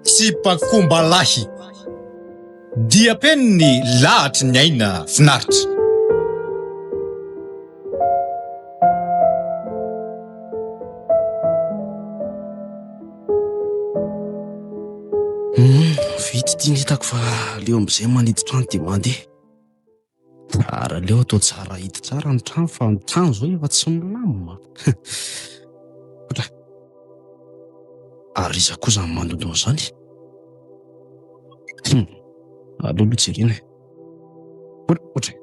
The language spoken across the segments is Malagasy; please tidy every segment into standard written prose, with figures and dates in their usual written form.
Tsipakombalahy. Diam-penin'ny lahatry ny aina finaritra. Hum, vita ity ny hitako fa aleo amin'izay manidy trano dia mandeha. Ary aleo atao tsara hidy tsara ny trano fa ny trano izao efa tsy milamina. Otra. Ary iza koa izany mandoto an'izany? Hum, aleo aloha jerena e. Otra, otra.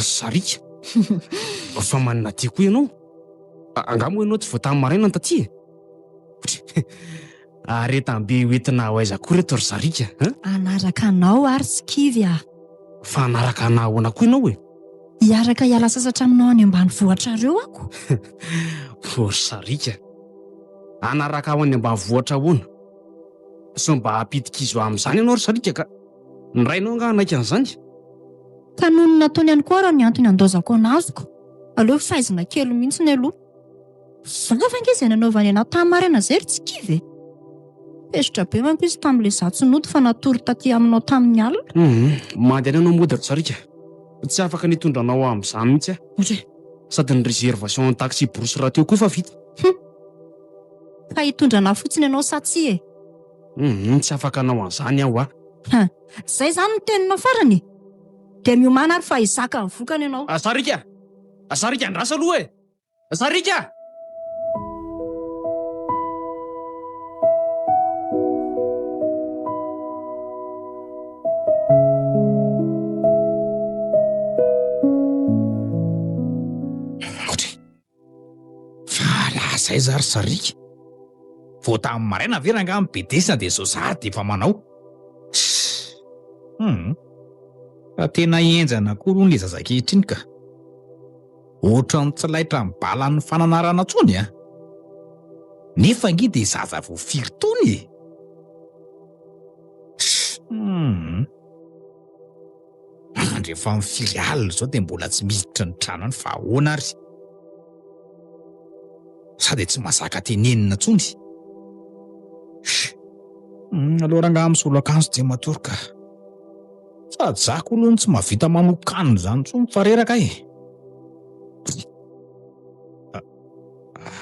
Sariaka. Fa manina aty koa ianao? Angaha moa ianao tsy vao tamin'ny maraina no taty e? Aretam-be ho entina ho aiza koa reto ry Zarika a? Hanaraka anao ary tsy kivy aho. Fa hanaraka anah ahoana koa ianao e? Hiaraka hiala sasatra aminao any ambanivohitrareo ako. O ry Sarika, hanaraka aho any ambanivohitra ahoana? Sao mba hampidi-kizo ahy amin'izany ianao ry Sarika ka! Ny rainao angaha hanaiky an'izany? Ka noho ny nataony ihany koa ary ny antony handaozako an'azoko. Aleo faizina kely mihitsy aloha. Vava ange izay nanaovany anah tamin'ny maraina izay ry tsy kivy e! Tezitra be manko izy tamin'ilay izaho tsy nody fa natory taty aminao tamin'ny alina. Hum, mandehana ianao mody ry Tsarika. Tsy afaka ny hitondra anao amin'izany mihitsy aho. Ory e! Sady ny réservation ny taxi brousse rahateo koa efa vita. Hum! Ka hitondra anah fotsiny ianao sa tsia e? Hum, tsy afaka hanao an'izany aho a! Hum, izay izany ny teninao farany e? Dia miomàna ary fa hizaka ny vokany ianao. Sarika! Sarika andraso aloha e! Zarika! Fa lasa aiza ary Sarika? Vao tamin'ny maraina ve rangaha mibedesina dia izao zary dia efa manao? Hum. Fa tena henjana koa aloha ilay zaza ankehitriny ka. Ohatran'ny tsy laitra amin'ny balan'ny fananarana intsony an! Nefa ange dia zaza vao firy taona e! Hum. Andro efa amin'ny firy alina izao dia mbola tsy miditra ny trano any fa ahoana ary? Sa dia tsy mazaka tenenina intsony? Hum, aleo rangaha misolo akanjo dia matory ka. Sady za koa aloha no tsy mahavita manokanina izany intsony fa reraka e.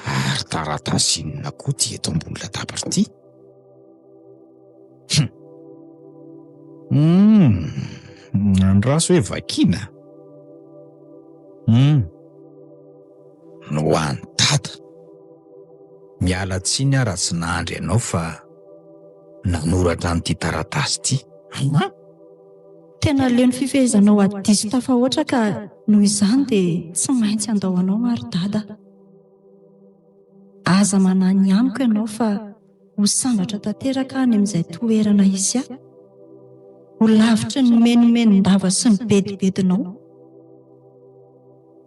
Ary taratasy inona koa ity eto ambony latabatra ity? Hum. Hum. Andraso hoe vakiana. Hum. No ho an'i Dada. Miala tsiny aho raha tsy nahandry anao fa nanoratra an'ity taratasy ity. An? Tena leo ny fifehezanao ahy diso tafahoatra ka noho izany dia tsy maintsy handao anao aho ry Dada. Aza manahy ny amiko ianao fa ho sambatra tanteraka aho any amin'izay toerana hisy ahy. Ho lavitry ny menomenon-dava sy ny bedibedinao.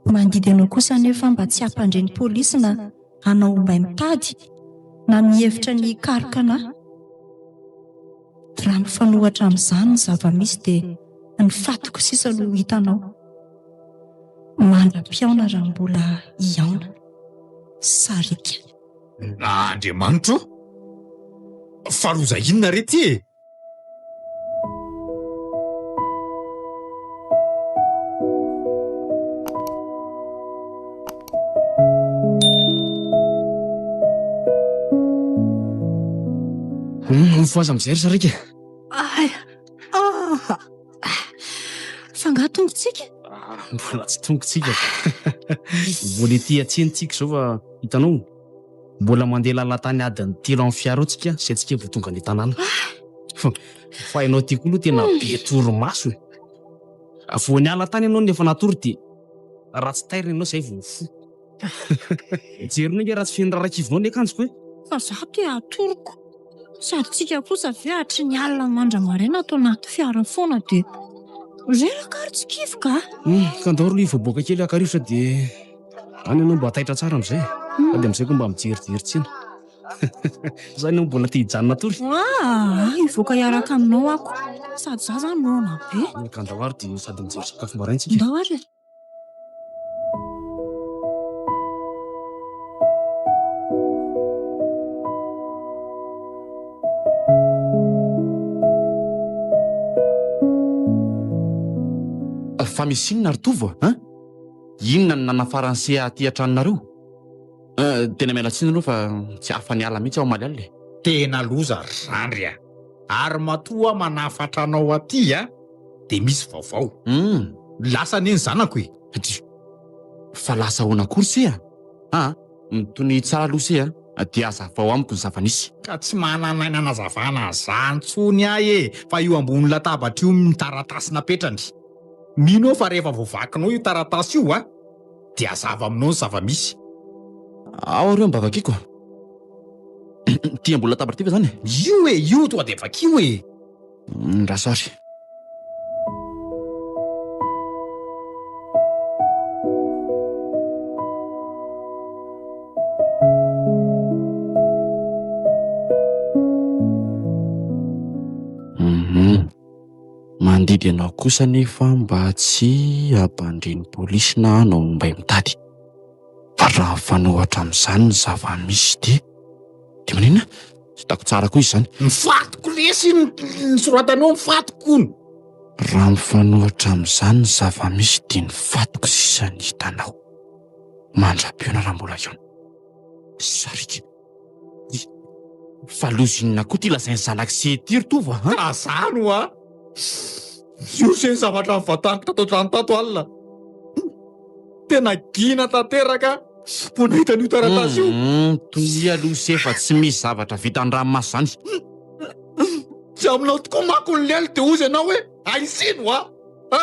Mandidy anao kosa anefa aho mba tsy hampandre ny polisy na hanao ombay mitady na mihevitra ny hikaroka anà. Raha mifanohatra amin'izany ny zava-misy dia ny fatiko sisa no ho hitanao. Mandra-pihaona raha mbola hihaona. Sariaka. Andriamanitro o! Fa loza inona re ty e? Mifohaza amin'izay ry Sarika. Ay, ah, fa angaha tongotsika? Ah, mbola tsy tongotsika. Mbola ety an-tsena tsika izao fa hitanao, Mbola mandeha lalan-tany adiny telo amin'ny fiara eo tsika zay tsika vao tonga any an-tanàna. Fa ianao ty koa aloha tena be torimaso e. Vao niala tany ianao no efa natory dia raha tsy tairina ianao zay vao mifoha. Jerinao ange raha tsy feno rarakivonao ny akanjoko e. Fa za te hatoroko. Sady tsika kosa ve hatry ny alina mandra-maraina ato anaty fiara foana dia reraka ary tsy kivy ka. Ka andao aloha hivoaboaka kely haka rivotra dia Any ianao mba taitra tsara amin'izay. Sady amin'izay koa mba mijerijery tsena. Za ianao mbola te hijanona hatory? Ah, hivoaka hiaraka aminao ako. Sady za zany noana be. Ka ndao ary dia sady mijery sakafo maraina tsika. Ndao ary e. Fa misy inona ry Tovo a? Inona no nanafaran'i CA aty an-tranonareo? Tena miala tsiny aloha fa tsy afa-niala mihitsy aho omaly alina e. Tena loza ry zandry a! Ary matoa aho manafatra anao aty a, dia misy vaovao. Hum. Lasa anie ny zanako e! Dia fa lasa ahoana akory se a? Aa, mitonia tsara aloha se a, dia hazavao amiko ny zava-nisy. Ka tsy manana aina hanazavana an'izany intsony aho e, fa io ambony latabatra io ny taratasy napetrany. Mino aho fa rehefa voavakinao io taratasy io a, dia hazava aminao ny zava-misy. Ao areo mba vakiko a. Ity ambony latabatra ity ve izany e? Io e, io tonga dia vakio e. Ndraso ary. Hum. Mandidy anao kosa anefa aho mba tsy hampandre ny polisy na hanao ombay mitady. Fa raha mifanohitra amin'izany ny zava-misy dia. Dia maninona? Tsy hitako tsara koa izy izany. Ny fatiko lesy iny ny soratany eo ny fatiko hono. Raha mifanohitra amin'izany ny zava-misy dia ny fatiko sisa ny hitanao. Mandra-pihaona raha mbola hihaona. Sariaka. Fa loza inona koa ity lazain'ny zanak'i se ity ry Tovo a? Ka zany hoa! Io se ny zavatra nivataniko tato an-trano tato alina. Tena gina tanteraka vao nahita an'io taratasy io. Hum, tonia aloha se fa tsy misy zavatra vita an-dranomaso zany. Tsy aminao tokoa manko ny lelo dia hozy ianao hoe ahisino hoa! A!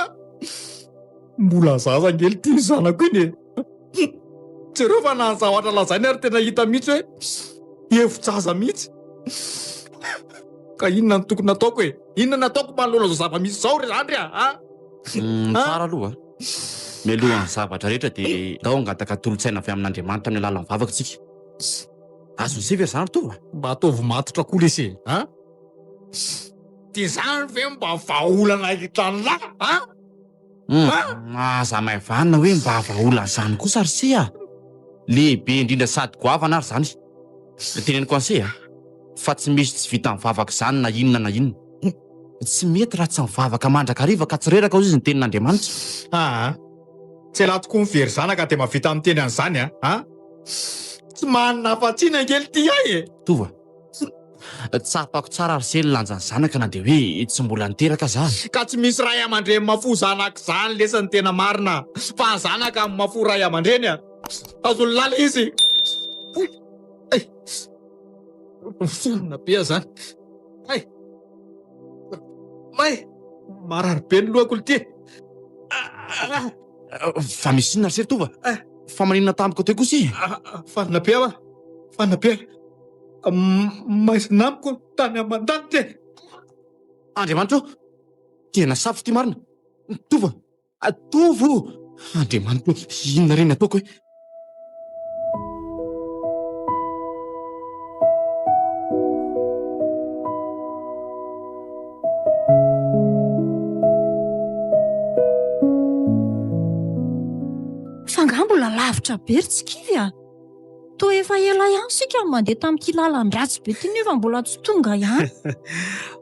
Mbola zaza ange ity ny zanako iny e! Jereo fa na ny zavatra lazainy ary tena hita mihitsy hoe hevi-jaza mihitsy. Ka inona no tokony hataoko e? Inona no hataoko manoloana izao zava-misy izao ry zandry a? A? Mm, tsara aloha. Mialohan'ny zavatra rehetra dia ndao hangataka tolo-tsaina avy amin'Andriamanitra amin'ny alalan'ny vavaka isika. Azon'i se ve ry zandry toa? Mba ataovy matotra koa lesy e! A? Dia izany ve mba vahaolana hitan'lah? A? Hum, aza hamaivanina hoe mba vahaolana izany kosa ry se a! Lehibe indrindra sady goavana ary izany. Teneniko an'i se a, fa tsy misy tsy vitan'ny vavaka izany na inona na inona. Tsy mety raha tsy mivavaka mandrakariva ka tsy reraka hoy izy ny tenin'Andriamanitra. Aa! Tsy elah tokoa ny very zanaka dia mahavita miteny an'izany a! A! Tsy manana afa-tsiny ange l'ty ahy e! Tova, Tsapako tsara ry se ny lanjan'ny zanaka na dia hoe tsy mbola niteraka aza aho. Ka tsy misy ray aman-dreny mahafoa zanaka izany lesy ny tena marina fa ny zanaka no mahafoa ray aman-dreny a! Azon'ny lala izy! Ay! Miforona be aho zany! Ay! May! Marary be ny lohako l'ty e! Fa misy inona ry se ry Tova? Fa maninona tampoka teo kosa e? Fanina be aho a! Fanina be! Maizina amiko ny tany aman-danitra e! Andriamanitra ô! Tena sarotra ity marina! Tovo! Tovo! Andriamanitra ô! Inona re ny ataoko e? Fa angaha mbola lavitra be ry Tsikivy a? Toa efa ela ihany isika no mandeha tamin'ity lalan-dratsy be ity nefa mbola tsy tonga ihany.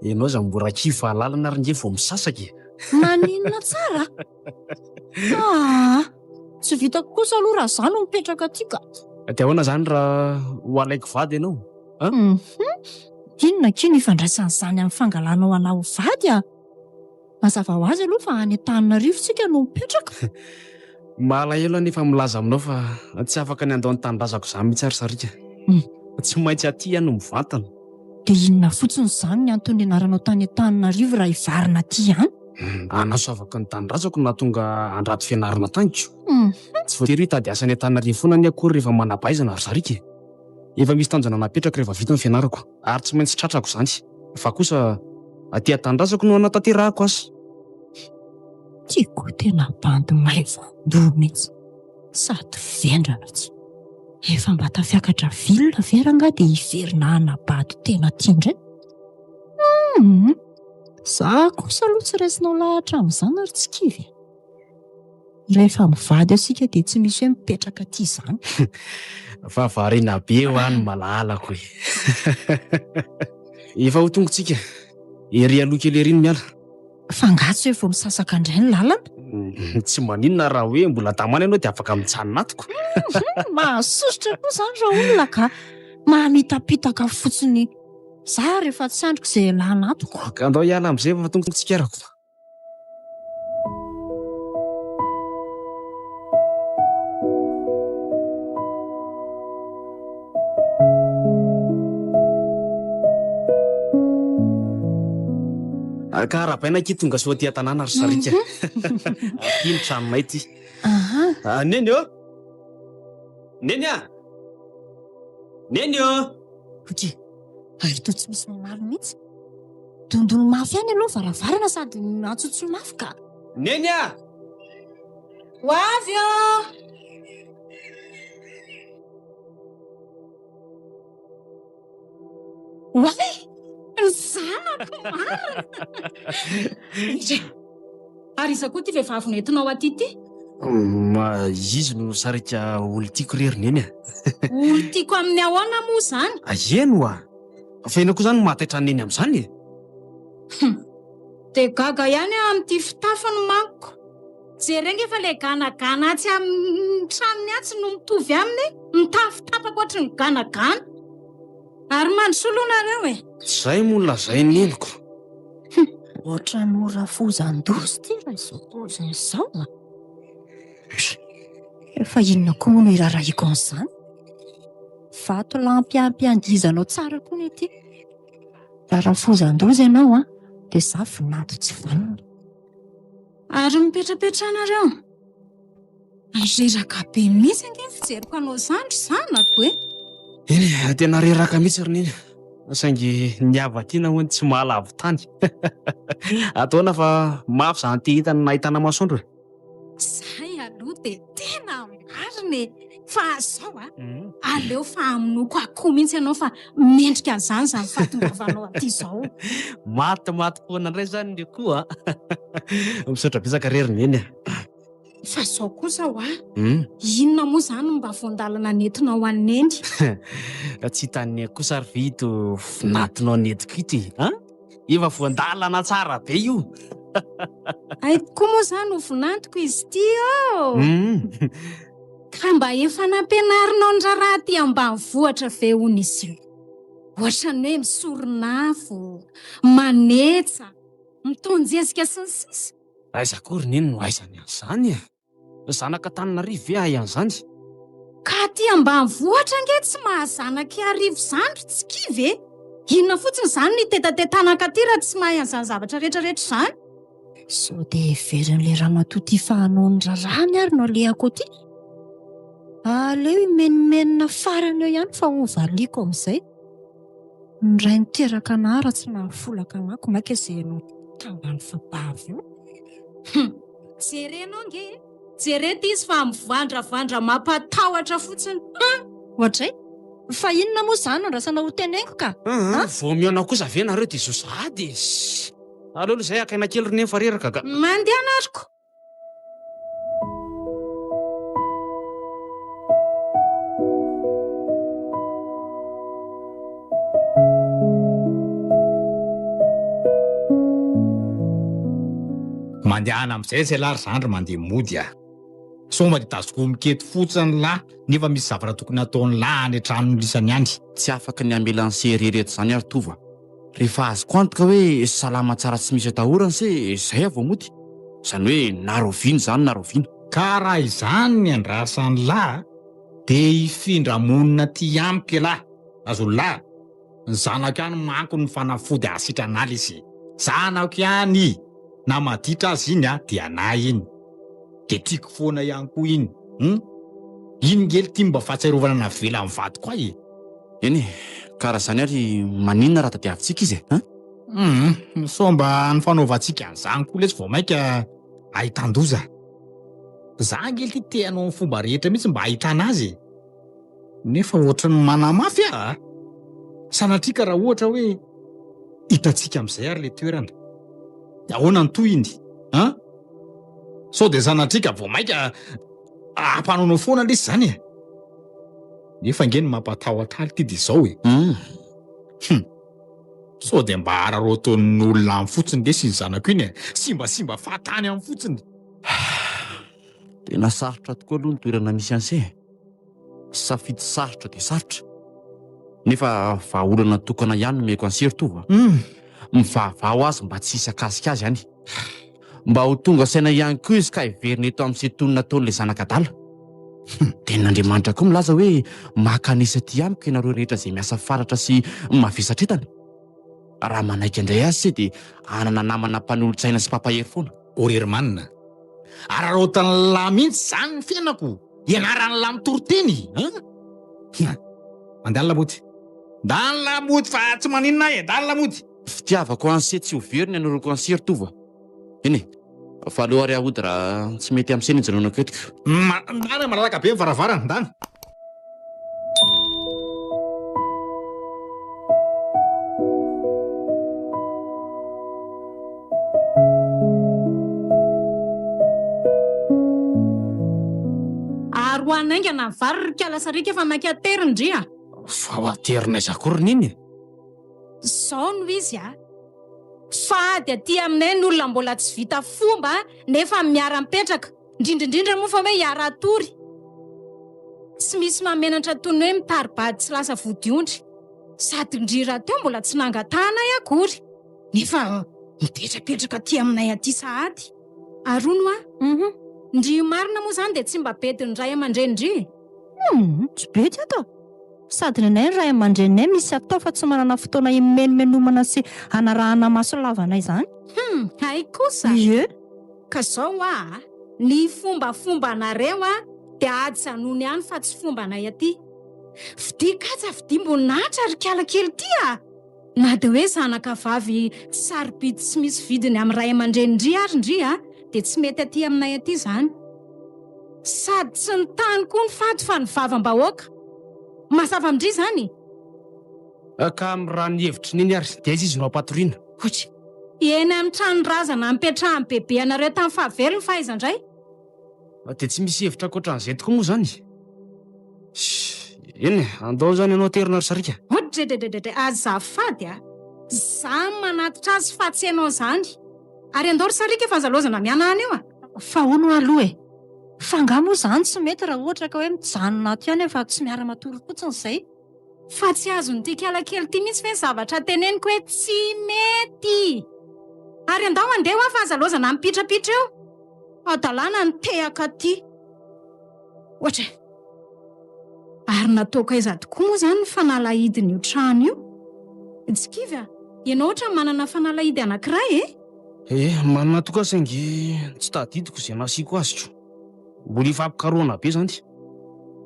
Ianao aza mora kivy fa lalana ary nge vao misasaka e. Maninona tsara? Aa! Tsy vitako kosa aloha raha izaho no mipetraka aty ka. Dia ahoana izany raha ho alaiko vady ianao? An? Hum! Inona akia no ifandraisan'izany amin'ny fangalanao anà ho vady a? Mazava ho azy aloha fa any Antananarivo tsika no mipetraka. Malahelo aho nefa milaza aminao fa tsy afaka ny handao ny tanindrazako izany mihitsy aho ry Sariaka. Tsy maintsy aty aho no mivantana. Dia inona fotsiny izany ny antony nianaranao tany Antananarivo raha hivarina aty ihany? Hanasoavako ny tanindrazako no nahatonga handrato fianarana taniko. Tsy voatery hoe hitady asa any Antananarivo foana anie akory rehefa manam-pahaizana ry Sariaka e. Efa misy tanjona napetrako rehefa vita ny fianarako ary tsy maintsy tratrako izany. Fa kosa aty an-tanindrazako no hanatanterahako azy. Ty koa tena bandy maivan-doha mihitsy sady vendrana tsy. Efa mba tafiakatra ville ve rangahy dia hiverina hanabado tena aty indray? Humm! Za kosa aloha tsy resinao lahatra amin'izany ary tsy kivy e. Rehefa mivady eo isika dia tsy misy hoe mipetraka aty izany. Fa variana be hoa ny malalako e. Efa ho tonga tsika. Ery aloha kely ery ny miala. Fa angaha tsy hoe vao misasaka indray ny lalana? Tsy maninona raha hoe mbola tamana ianao dia afaka mijanona ato ko. Mahasosotra koa izany raolona ka. Mamitapitaka fotsiny. Za rehefa tsy andriko izay ialana ato ko. Ka andao hiala amin'izay fa tonga tsika rako. Ka arahabaina akia tonga soa aty an-tanàna ry Sariaka. Aty ny tranonay ity. Aha. Neny ô! Neny a! Neny ô! Ok. Ary toa tsy misy mamaly mihitsy. Dondony mafy ihany aloha varavarana sady antsotso mafy ka. Neny a! Ho avy ô! Oay! Ny zanako marina! Ndry! Ary iza koa ity vehivavy nentinao aty ity? Ma, izy no sarika olon-tiako re ry Neny a! Olon-tiako amin'ny ahoana moa izany? Eny oa! Fa inona koa izany no mahataitra an'i Neny amin'izany e? Hum! Dia gaga ihany aho amin'ity fitafiny manko. Jereo nge fa le ganagana atsy amin'ny tranony atsy no mitovy aminy e! Mitafy tapaka ohatry ny ganagana. Ary mandrosoa aloha nareo e! Zay moa no lazain'i neniko. Hum! Ohatran'ny ho rafozan-doza ity raha izao paoziny izao a! Fa inona koa moa no iraharahiako an'izany? Vatolampy ampy handihizanao tsara koa ny aty. Raha rafozan-doza ianao an, dia izaho vinanto tsy vanona. Ary mipetrapetraha nareo. Ary reraka be mihitsy ange ny fijeriko anao izany ry zanako e! Eny e, tena reraka mihitsy ry Neny. Saingy ny hava-tiana hono tsy mahalavo tany. Ataona fa mafy izany te hita ny nahitana masoandro e! Izay aloha dia tena marina e! Fa zao a, aleo fa hamonoako akoho mihitsy ianao fa mendrika an'izany izany fahatongavanao aty izao. Matimaty foana indray izany ny akoho a! Misaotra betsaka re ry Neny a! Fa izao kosa hoa, inona moa izany no mba voan-dalana nentinao an'i Neny? Tsy hitan'i Neny kosa ary ve ito vinatinao nentiko ito e? An? Efa voan-dalana tsara be io! Hay tokoa moa izany ho vinantiko izy ity ô! Ka mba efa nampianarinao ny raharaha aty ambanivohitra ve hono izy io? Ohatran'ny hoe misoron'afo, manetsa, mitonjezika sy ny sisa. Aiza koa ry neny no ahaizany an'izany e? Zanak'Antananarivo ve hahay an'izany? Ka aty ambanivohitra ange tsy maha zanak'Iarivo izany ry Tsikivy e! Inona fotsiny izany no hitetatetana ankaty raha tsy mahay an'izany zavatra rehetra rehetra izany? Sao dia heverin'ilay ramatoa ity fa hanao ny raharahany ary no alehako aty? Aleo himenomenona farany eo ihany fa hovaliako amin'izay. Ny ray niteraka anà raha tsy nahafolaka anà ko mainka izay ianao tambany vehivavy io. Hum! Jerenao ange e! Jereo ity izy fa mivandravandra mampatahotra fotsiny. Hum! Oadray! Fa inona moa izany no andrasanao ho teneniko ka? An! Vao mihaona kosa ve nareo dia zo sahady e! Aleo aloha izay haka aina kely ry neny fa reraka ka. Mandehana ary ko! Mandehana amin'izay zay lahy ry zandry mandeha mody a! Sao mba dia tazomiko eto fotsiny lahy nefa misy zavatra tokony hataon'ny lahy any an-tranony lisany any. Tsy afaka ny hamela an'i se irery eto izany aho ry Tovo a! Rehefa azoko antoka hoe salama tsara tsy misy atahorana se izay aho vao mody. Izany hoe na rahoviana izany na rahoviana. Ka raha izany ny andrasan'lah dia hifindra monina aty amiko ialahy, azon'lah. Ny zanako ihany manko no fanafody hahasitrana ahy lesy e. Zanako ihany! Na maditra aza iny a, dia anah iny. Dia tiako foana ihany koa iny. Hum? Iny nge lty mba fahatsiarovana navelan'ny vadiko ahy e. Eny e, ka raha izany ary maninona raha tadiavintsika izy e, hein? Hum, sao mba ny fanaovantsika an'izany koa lesy vao mainka ahitan-doza. Za ange lty te hanao ny fomba rehetra mihitsy mba hahitana azy e. Nefa ohatry ny manamafy aho a! Sanatria ka raha ohatra hoe hitantsika amin'izay ary ilay toerana. Dia ahoana ny tohiny an? Sao dia sanatria ka vao mainka hampanaonao foana lesy izany e? Nefa ange ny mampatahotra ahy ity dia izao e. Hum. Sao dia mba araraotin'ny olona any fotsiny lesy iny zanako iny e? Simbasimba fahatany any fotsiny. Tena sarotra tokoa aloha ny toerana misy an'se e. Safidy sarotra dia sarotra. Nefa vahaolana tokana ihany no omeko an'i Sir Tovo a. Mivavaha ho azy mba tsy hisy hakasika azy any. Mba ho tonga saina ihany koa izy ka hiverina eto amin'ny sekoly nataon'ilay zanak'adala. Tenin'Andriamanitra koa milaza hoe makanesa aty amiko ianareo rehetra izay miasa fatratra sy mavesatra entana. Raha manaiky handray azy se dia hanana namana mpanolo-tsaina sy mpampahery foana. O ry Herman a! Araraotan'lah mihitsy izany ny fiainako! Ianaran'lah mitory teny an! Mandany lamody. Ndany lamody fa tsy maninona ahy e! Ndany lamody! Fitiavako an'se tsy ho very ny anorako an'se ry Tovo a! Eny e! Fa aleo ary aho hody raha tsy mety amin'se ny hijanonako eto ko. Ndany malalaka be ny varavarana, ndany. Ary ho hanaingana ny vary ry kala sariaka fa maika aterina ndry a! Fa ho aterina aiza akory ry neny e? Izao no izy a! Fady aty aminay ny olona mbola tsy vita fomba nefa miara-mipetraka, indrindra indrindra moa fa hoe hiara-hatory. Tsy misy mahamenatra toy ny hoe mitari-bady tsy lasa vodiondry. Sady ndry rahateo mbola tsy nangatahanay akory. Nefa mipetrapetraka aty aminay aty sahady. Ary hono hoa, ndry io marina moa izany dia tsy mba bedin'ny ray aman-dreny-ndry e? Humm, tsy bedy aho ka! Sady ny anay ny ray aman-dreninay misy atao fa tsy manana fotoana himenomenomana sy hanarahana maso lava anay izany. Humm, hay kosa! Ie! Ka zao hoa a, ny fombafombanareo a dia ajanony any fa tsy fombanay aty. Fidia kaja fidiam-boninahitra ry kala kely ty a! Na dia hoe zanaka vavy sarobidy tsy misy vidiny amin'ny ray aman-drenin-dry ary ndry a, dia tsy mety aty aminay aty izany. Sady tsy ny tany koa no fady fa ny vavam-bahoaka. Mazava amin-dry izany? Ka raha ny hevitr'i Neny ary, dia aiza izy no hampatoriana? Hoatra. Eny amin'ny tranon-drazana nipetrahan'i Bebe anareo tamin'ny fahavelony fa aiza indray? Dia tsy misy hevitra ankoatran'izay tokoa moa izany? Eny e, andao izany ianao aterina ry sariaka. Odredredredre, azafady a! Za no manatitra azy fa tsy ianao izany. Ary andao ry sariaka fa aza lozana mihanahana eo a! Fa hono hoa aloha e! Fa angaha moa izany tsy mety raha ohatra ka hoe mijanona ato ihany fa tsy miara-matory fotsiny izay? Fa tsy azon'ity kala kely ity mihitsy ve ny zavatra teneniko hoe tsy mety! Ary andao handeha hoa fa aza lozana mipitrapitra eo! Hadalana ny tehaka aty! Ohatra e! Ary nataoko aiza tokoa moa izany ny fanalahidin'io trano io? Tsy kivy a! Ianao ohatran'ny manana fanalahidy anankiray e! Eh, manana tokoa saingy tsy tadidiko izay nasiako azy ko. Mbola ifampikarohana be izany.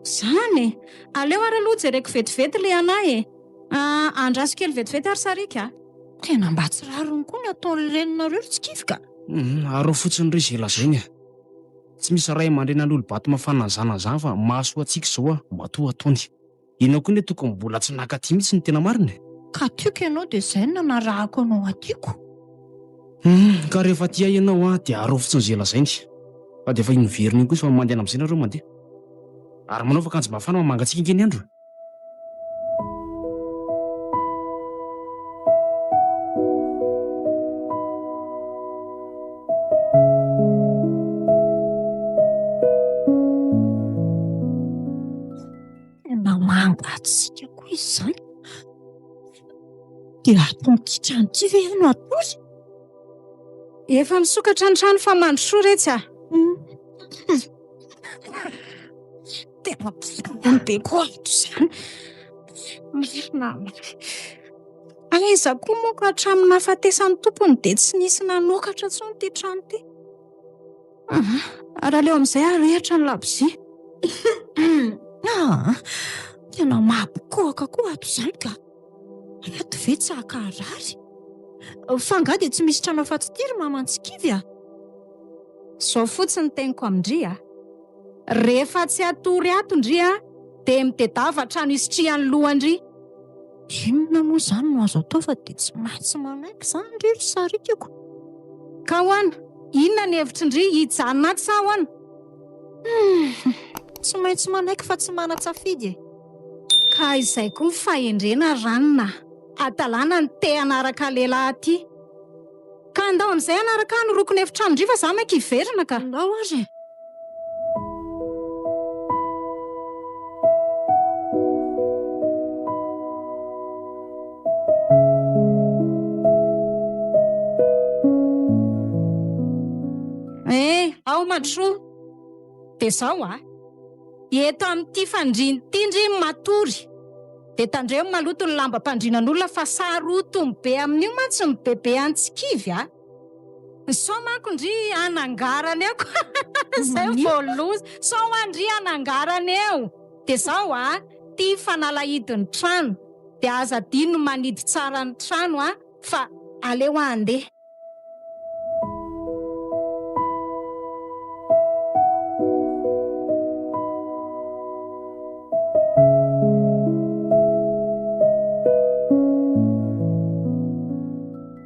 Izany e! Aleo ary aloha jereko vetivety ilay anà e! Ah, andraso kely vetivety ary sariaka a! Tena mba tsy rariny koa ny ataon'ny reninareo ry Tsikivy ka! Hum, araho fotsiny re izay lazainy e! Tsy misy ray aman-dreny hanolo-bato mafana ny zanany izany fa mahasoa antsika izao a, matoa ataony. Ianao koa anie tokony mbola tsy naka aty mihitsy ny tena marina e! Ka tiako ianao dia izay no nanarahako anao aty ko! Hum, ka rehefa tia ahy ianao a, dia araho fotsiny izay lazainy. Fa dia efa iny miverina iny koa izy fa mandehana amin'izay nareo mandeha. Ary manaova akanjo mafana fa mangatsiaka ange ny andro e! Tena mangatsiaka koa izany. Dia ato amin'ity trano ity ve aho no hatory? Efa misokatra ny trano fa mandrosoa retsy a! Tena ambony be koa ato izany. Marina. Aiza koa moa ka hatramin'ny nahafatesan'ny tompony dia tsy nisy nanokatra intsony ity trano ity. Ary aleo amin'izay arehitra ny labozia. Ah, tena mampikohaka koa ato izany ka. Ato ve tsy haka harary? Fa angaha dia tsy misy trano afa-tsy ity ry mama Antsikivy a? Izao fotsiny ny teniko amin-dry a! Rehefa tsy hatory ato ndry a, dia mitedava trano hisitrihan'ny lohan-dry. Inona moa izany no azo atao fa dia tsy maintsy manaiky izany re ry sarikako? Ka ahoana? Inona ny hevitry ndry? Hijanona ato sa ahoana? Humm! Tsy maintsy manaiky fa tsy manan-tsafidy e! Ka izay koa ny fahendrena ry ranona a! Hadalana ny te hanaraka lehilahy aty. Ka andao amin'izay hanaraka ahy ny rokony efitranon-dry fa za maika hiverina ka! Andao ary e! Eh, ao mandrosoa. Dia zao a. Eto amin'ity fandriana ity ndry ny matory. Dia tandremo maloto ny lambam-pandrinan'olona fa sarotiny be amin'io mantsy ny bebe an'i Tsikivy a. Sao manko ndry hanangarana eo ka. Zay vao loza. Sao hoa ndry hanangarana eo. Dia zao a, ty fanalahidin'ny trano. Dia aza adino ny manidy tsara ny trano a, fa aleo aho handeha.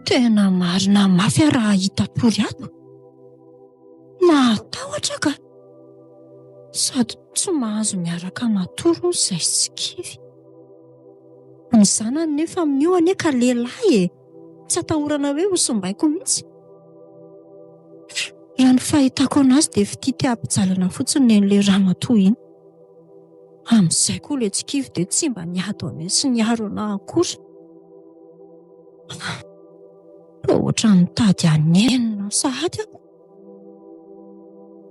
Tena marina mafy aho raha hahita tory ato. Mahatahotra ka. Sady tsy mahazo miaraka matory hono izay sy kivy. Ny zanany nefa amin'io anie ka lehilahy e! Tsy atahorana hoe ho simbaiko mihitsy. Raha ny fahitako anazy dia fitia te hampijalana fotsiny nen'ilay ramatoa iny. Amin'izay koa ilay tsy kivy dia tsy mba niady ho anay sy niaro anà akory. Toa ohatran'ny mitady hanenina sahady aho.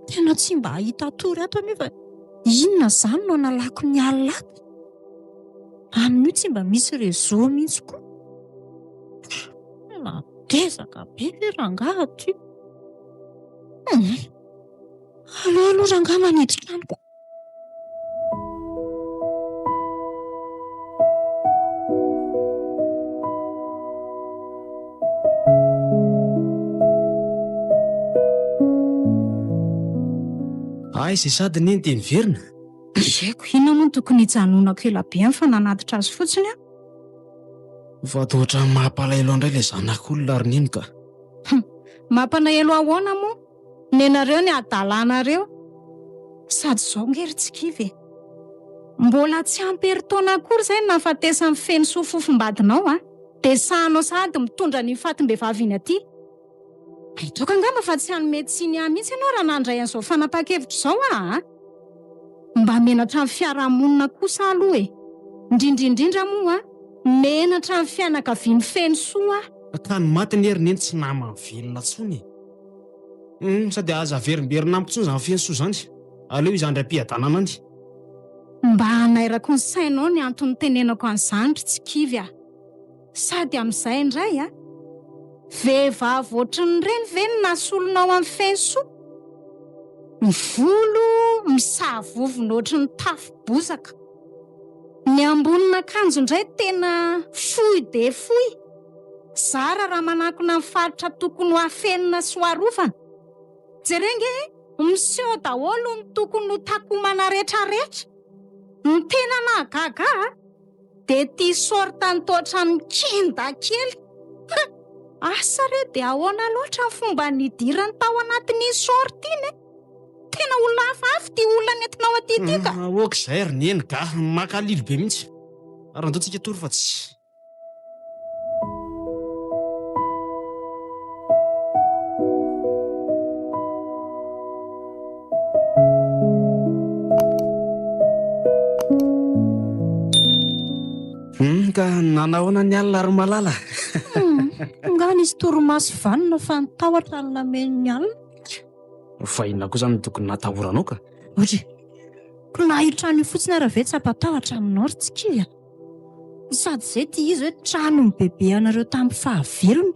Tena tsy mba hahita tory ato anefa inona izany no analako ny alina ato? Amin'io tsy mba misy réseau mihitsy koa. Tena dezaka be ve rangahy aty? Aleo aloha rangahy manidy trano ko. Aiza i sady neny dia niverina? Tsy haiko, inona moa no tokony hijanonako ela be any fa nanatitra azy fotsiny aho. Fa toa ohatran'ny mampalahelo indray ilay zanak'olona ry neny ka. Hum, mampalahelo ahoana moa? Nenareo ny hadalanareo. Sady izao nge ry Tsikivy e. Mbola tsy ampy herintaona akory izay ny nahafatesan'i Fenosoa fofombadinao a! Dia sahanao sahady mitondra an'iny fatim-behivavy iny aty. Aitoka angamba fa tsy hanome tsiny ahy mihitsy ianao raha nandray an'izao fanapahan-kevitra izao aho a! Mba menatra ny fiarahamonina kosa aloha e! Indrindra indrindra moa menatra ny fianakavian'i Fenosoa aho. Ka ny maty anie ry neny tsy naman'ny velona intsony e! Humm sady aza averimberina amiko intsony izany Fenosoa izany. Aleo izy handry am-piadanana any. Mba hanairako ny sainao ny antony nitenenako an'izany ry Tsikivy a! Sady amin'izay indray a! Vehivavy ohatrin'ireny ve no nasolonao an'i Fenosoa? Ny volo misavovona ohatry ny tafo bozaka. Ny ambonin'akanjo indray tena fohy dia fohy. Zara raha manakona ny faritra tokony ho afenina sy ho arovana. Jereo nge e! Miseho daholo ny tokony ho takomana retraretra. Ny tena nahagaga ahy dia ity sorte ny toa mikenda kely. Ha! Asa re dia ahoana loatra ny fomba nidirany tao anatin'iny sorte iny e! Tena olona hafahafa ity olona nentinao aty ity ka! Ok izay ry neny ga! Mankalilo be mihitsy. Ary andao tsika hatory fa tsy. Hum, ka nanahoana ny alina ry malala? Hum, nga nisy torimaso vanona fa ny tahotra no nameno ny alina. Fa inona koa izany no tokony natahoranao ka? Ory, ko na io trano io fotsiny ara ve tsy hampatahotra aminao ry Tsiky a? Sady izay ity izy hoe trano ny bebe anareo tamin'ny fahavelony.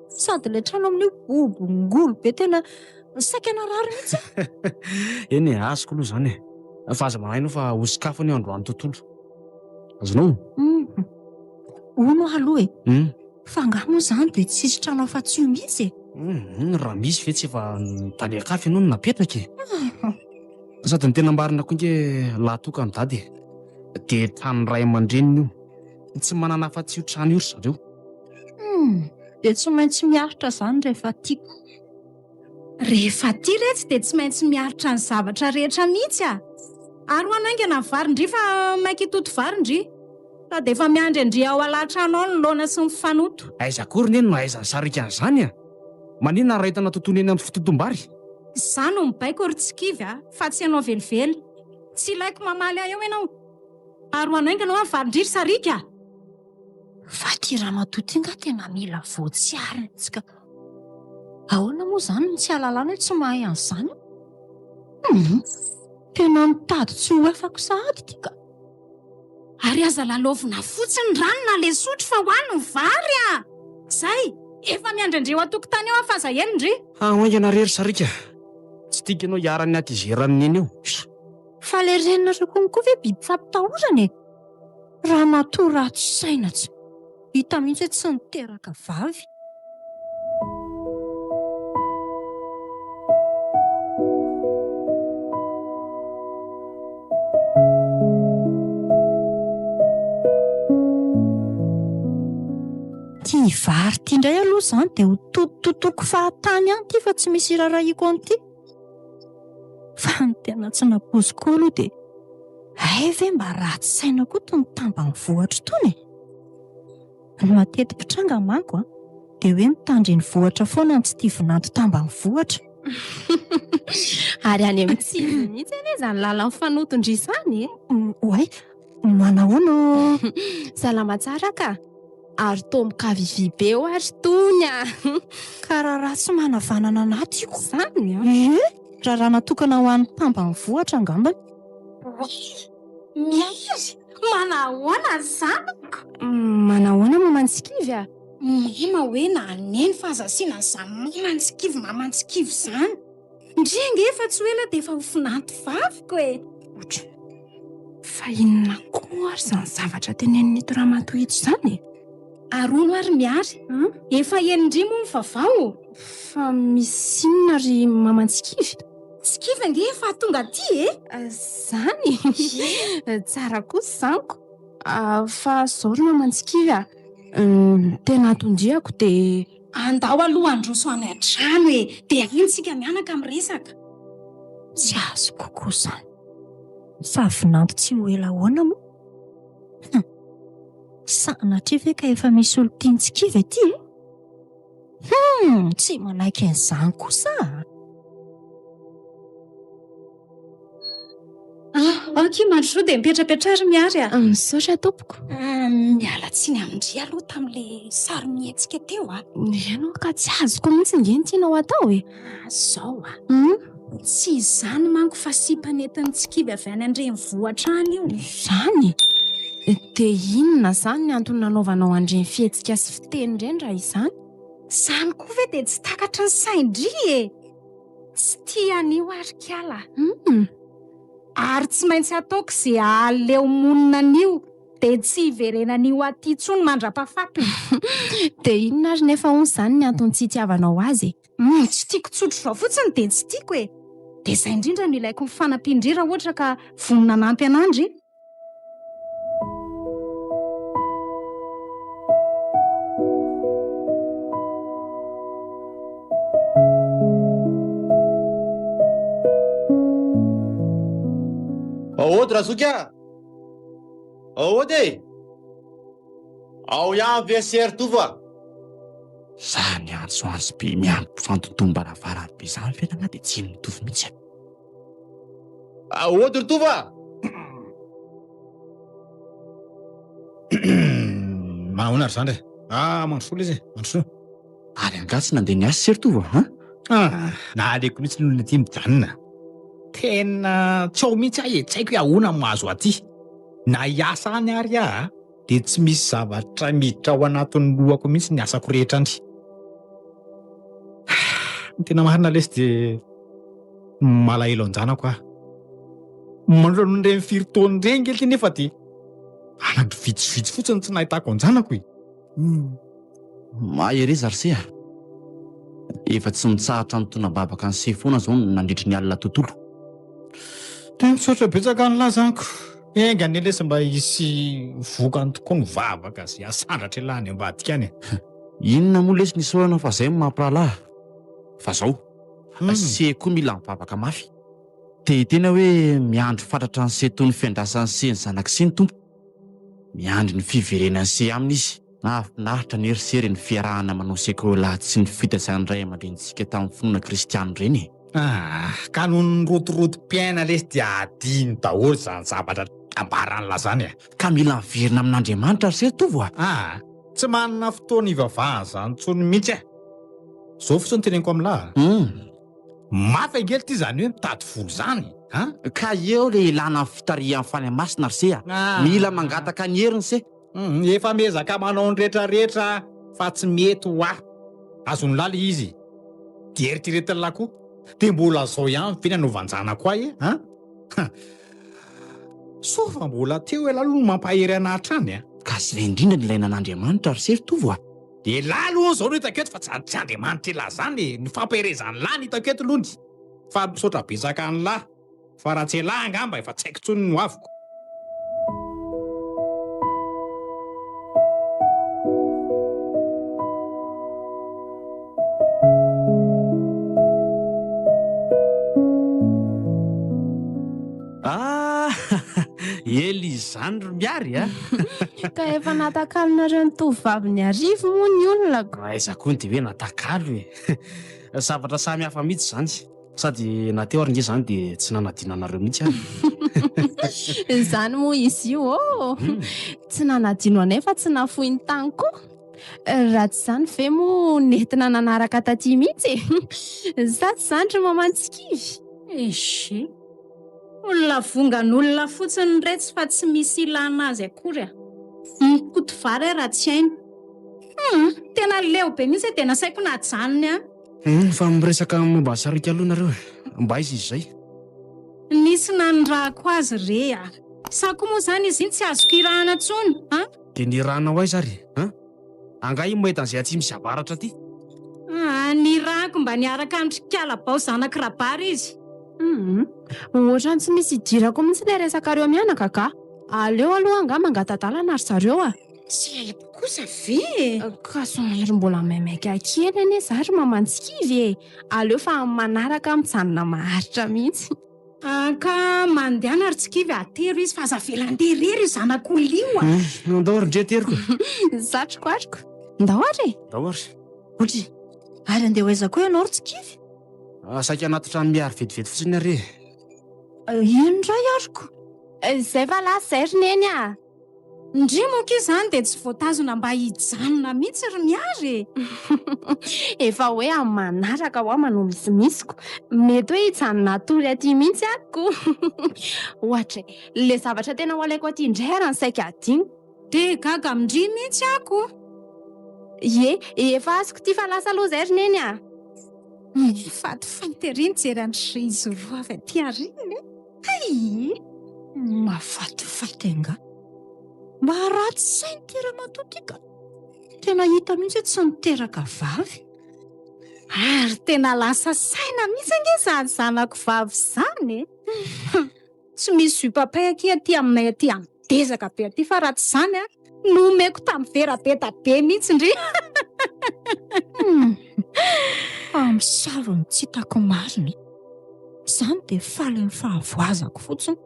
Sady ilay trano amin'io bobongolo be tena saika narary mihitsy aho. Eny e, azoko aloha izany e. Fa aza manahy ianao fa ho sokafana io androany tontolo. Azonao? Hono aho aloha e. Fa angaha moa izany dia tsy hisy trano afa-tsy io mihitsy e? Raha misy ve tsy efa tany an-kafa ianao no napetraka e? Sady ny tena marina koa nge lahy tokana dada e. Dia tranon'ny ray aman-dreniny io. Tsy manana afa-tsy io trano io ry zareo. Hum. Dia tsy maintsy miaritra izany rehefa tiako. Rehefa tia retsy dia tsy maintsy miaritra ny zavatra rehetra mihitsy a! Ary ho hanaingana ny vary ndry fa maika hitoto vary ndry. Sady efa miandry an-dry ao alatrano ao ny laona sy ny fanoto. Aiza akory neny no ahaizan'ny sariaka an'izany a! Maninona raha entana totoina eny amin'ny fitotom-bary? Izaho no mibaiko ry Tsikivy a! Fa tsy ianao velively. Tsy ilaiko mamaly ahy eo ianao. Ary ho hanaingana hoa ny varin-dry ry sariaka a! Fa ity ramatoa ity nga tena mila voatsiary mihitsy ka. Ahoana moa izany no tsy hahalalana hoe tsy mahay an'izany? Hum! Tena mitady tsy ho afako sahady ity ka. Ary aza lalaovina fotsiny rano na le sotro fa ho any ny vary a! Zay! Efa miandry an-dry eo an-tokotany eo aho fa aza ela ndry! Hao haingana re ry sariaka! Tsy tiako ianao hiharan'ny hatezeran'i Neny eo. Fa le reninareo konko ve biby fampitahorana e? Ramatoa ratsy saina tsy hita mihitsy hoe tsy niteraka vavy. Ity vary ity indray aloha izany dia ho totototoko fahatany ihany ity fa tsy misy irarahiako an'ity. Fa ny tena tsy nampoiziko aloha dia hay ve mba ratsy saina koa itony tambanivohitra itony e! Ny mateti-pitranga manko an, dia hoe ny tandrenivohitra foana no tsy tia vinanto tambanivohitra. Ary any amin'ny tsilo mihitsy anie izany lalan'ny fanoton-dry izany e! Oay, manahoana ô? Salama tsara ka! Ary toa mikavivy be hoa ry Tony a! Ka raharaha tsy manavanana anaty io. Zany an! Ie! Raharaha natokana ho an'ny tambanivohitra angambany. Oay! Miairy! Manahoana zanako? Manahoana maman-tsikivy a! Mama hoe na neny fa aza asiana an'izany maman-tsikivy maman-tsikivy izany. Ndry ange efa tsy ho ela dia efa ho vinanto vaviko e! Otra. Fa inona koa ary izany zavatra tenenin'ito ramatoa ito izany e? Ary hono ary Miary, efa henondry moa ny vaovao? Fa misy inona ry maman-tsikivy? Tsikivy ange efa tonga aty e! Izany? Tsara kosa izany ko! Fa izao ry maman-tsikivy a, ny tena anton-diako dia. Andao aloha handroso any an-trano e! Dia any tsika mianaka miresaka. Tsy azoko koa izany. Fa vinanto tsy ho ela ahoana moa? Hum! Sanatria ve ka efa misy olon-tian-tsikivy aty e? Hum! Tsy manaiky an'izany kosa aho. Ah, ok mandrosoa dia mipetrapetraha ry Miary a. Misaotra tompoko. Miala tsiny amin-dry aloha tamin'ilay sary mihetsika teo a. Ianao ka tsy azoko mihitsy nge ny tianao atao e. Ah, zao a. Tsy izany manko fa sipa nentin'i Tsikivy avy any an-drenivohitra any io. Izany? Dia inona izany ny antony nanaovanao an'ireny fihetsika sy fiteny ireny raha izany? Izany koa ve dia tsy takatry ny sain-dry e! Tsy tia an'io ary kiala a! Ary tsy maintsy ataoko ze ahaleo monina an'io dia tsy hiverenan'io aty intsony mandra-pahafatiny. Dia inona ary nefa hono izany ny antony tsy itiavanao azy e? Hum, tsy tiako tsotra izao fotsiny dia tsy tiako e! Dia izay indrindra no ilaiko ny fanampian-dry raha ohatra ka vonona hanampy anà ndry. Aody Razoky a! Aody e! Ao ihany ve sery Tovo a? Zany antsoantso be miampy fantontom-baravarana be zany ve rangahy dia tsy mitovy mihitsy e! Aody ry Tovo a! Manahoana ry zandry e? Ah, mandrosoa lesy e, mandrosoa. Ary angaha tsy nandeha niasa sery Tovo a? Ah, naleoko mihitsy ny olona aty mijanona. Tena tsy ao mihitsy aho e, tsy haiko hoe ahoana no mahazo aty. Na hiasa any ary aho dia tsy misy zavatra miditra ao anatin'ny lohako mihitsy ny asako rehetra any. Ny tena marina lesy dia malahelo an-janako aho. Manoloana an'ireny firy taona ireny nge ity nefa dia andro vitsivitsy fotsiny tsy nahitako an-janako e. Mahereza ry se a! Efa tsy mitsahatra mitona-bavaka an'i se foana izao nandritry ny alina tontolo. Dia misaotra betsaka ny lazako. Enga anie lesy mba hisy vokany tokoa ny vavaka izay asandratra elah any ambadika any e. Inona moa lesy ny isaorana fa zay no mampirahalahy. Fa zao, se koa mila mivavaka mafy. Te hiteny aho hoe miandry fatratra an'i se toy ny fiandrasan'i se ny zanak'i se ny Tompo. Miandry ny fiverenan'i se aminy izy. Nahafinaritra anie ry se ireny fiarahana manao sekoly sy ny fitaizan'ny ray aman-drenintsika tamin'ny finoana kristiana ireny e! Ah, ka noho ny rotorotom-piaina lesy dia adino daholo izany zavatra ambaran'lah zany e! Ka mila miverina amin'Andriamanitra ry se Tovo a! Ah, tsy manana fotoana hivavahana izany intsony mihitsy aho. Zao fotsiny no teneniko amin'lah a! Mafy ange ity izany hoe mitady vola izany a! Ka eo le ilana ny fitarihan'ny Fanahy Masina ry se a! Mila mangataka ny heriny se! Efa miezaka manao ny rehetra rehetra aho fa tsy mety ho ahy. Azon'ny lahy le izy. Dia eritreretin'ny lahy koa. Dia mbola zao ihany ve ny anaovan-janako ahy e? An? Soa fa mbola teo ialahy aloha no mampahery anah hatrany a! Ka zay indrindra no ilaina an'Andriamanitra ry se ry Tovo a! Elah aloha zao no hitako eto fa tsy tsy Andriamanitra elah zany e! Ny fampaherezan'lah no hitako eto aloha Fa misaotra betsaka an'lah. Fa raha tsy elah angamba efa tsy haiko intsony ny hoaviko. Ah! Ela izy izany ry Miary a! Ka efa natakalonareo ny tovovavin'ny arivo moa ny olona ko. Aiza koa ny dia hoe natakalo e! Zavatra samy hafa mihitsy izany. Sady na teo ary nge zany de tsy nanadino anareo mihitsy aho. Izany moa izy io ô! Tsy nanadino anay fa tsy nafoy ny tany koa. Raha tsy izany ve moa nentina nanaraka taty mihitsy e! Sa tsy izany ry maman Tsikivy? Ehe. Olona vongan'olona fotsiny iretsy fa tsy misy ilana azy akory a! Mikoty vary aho raha tsy hainy. Hum! Tena leo be mihitsy e, dia nasaiko najanony aho. Hum, fa miresaka momba an'i Sariaka aloha nareo e. Mba aiza izy izay? Nisy nanirahako azy re a! Sa koa moa izany izy iny tsy azoko irahana intsony a? Dia nirahana ho aiza ary a? Angaha iny mahita an'izay atsimo sy avaratra aty? Aa, nirahako mba niaraka amin-dry Kalabao zanak'i Rabary izy. Hum, ohatran'ny tsy misy idirako mihitsy ilay resakareo mianaka ka! Aleo aloha angaha mangata-dalana ry zareo a! Tsy haiko kosa ve e! Ka somary mbola maimaika kely anie za ry maman Tsikivy e! Aleo fa amin'ny manaraka aho mijanona maharitra mihitsy. Ka mandehana ry Tsikivy atero izy fa aza avela handeha irery io zanak'olona io a! Andao ary ndry ateriko e! Satriko ariko! Ndao ary e! Ndao ary! Otry! Ary andeha ho aiza koa ianao ry Tsikivy? Saika anaty trano mihary vetivety fotsiny ary e! Ino indray ariko? Izay fa lasa izay ry Neny a! Ndry moa akia izany dia tsy voatazona mba hijanona mihitsy ry Miary e! Efa hoe amin'ny manaraka hoa manao misimisiko. Mety hoe hijanona hatory aty mihitsy aho ko! Ohatra e, ilay zavatra tena ho alaiko aty indray ary ny saika hadino. Dia gaga amin-dry mihitsy aho ko! Ie, efa azoko ity fa lasa aloha izay ry Neny a! Mifatifaty ery nijery an-dry izy roa avy aty aoriana e! Hay! Mahafatifaty angaha? Mba ratsy saina ity ramatoa ity ka! Tena hita mihitsy hoe tsy niteraka vavy. Ary tena lasa saina mihitsy ange izany zanako vavy izany e! Tsy misy jus papay akia aty aminay aty amin'ny dezaka be aty fa raha tsy izany an, nomeko tamin'ny vera be da be mihitsy ndry! Hum! Mpamosavy no tsy hitako marina e! Izany dia faly ny fahavoazako fotsiny.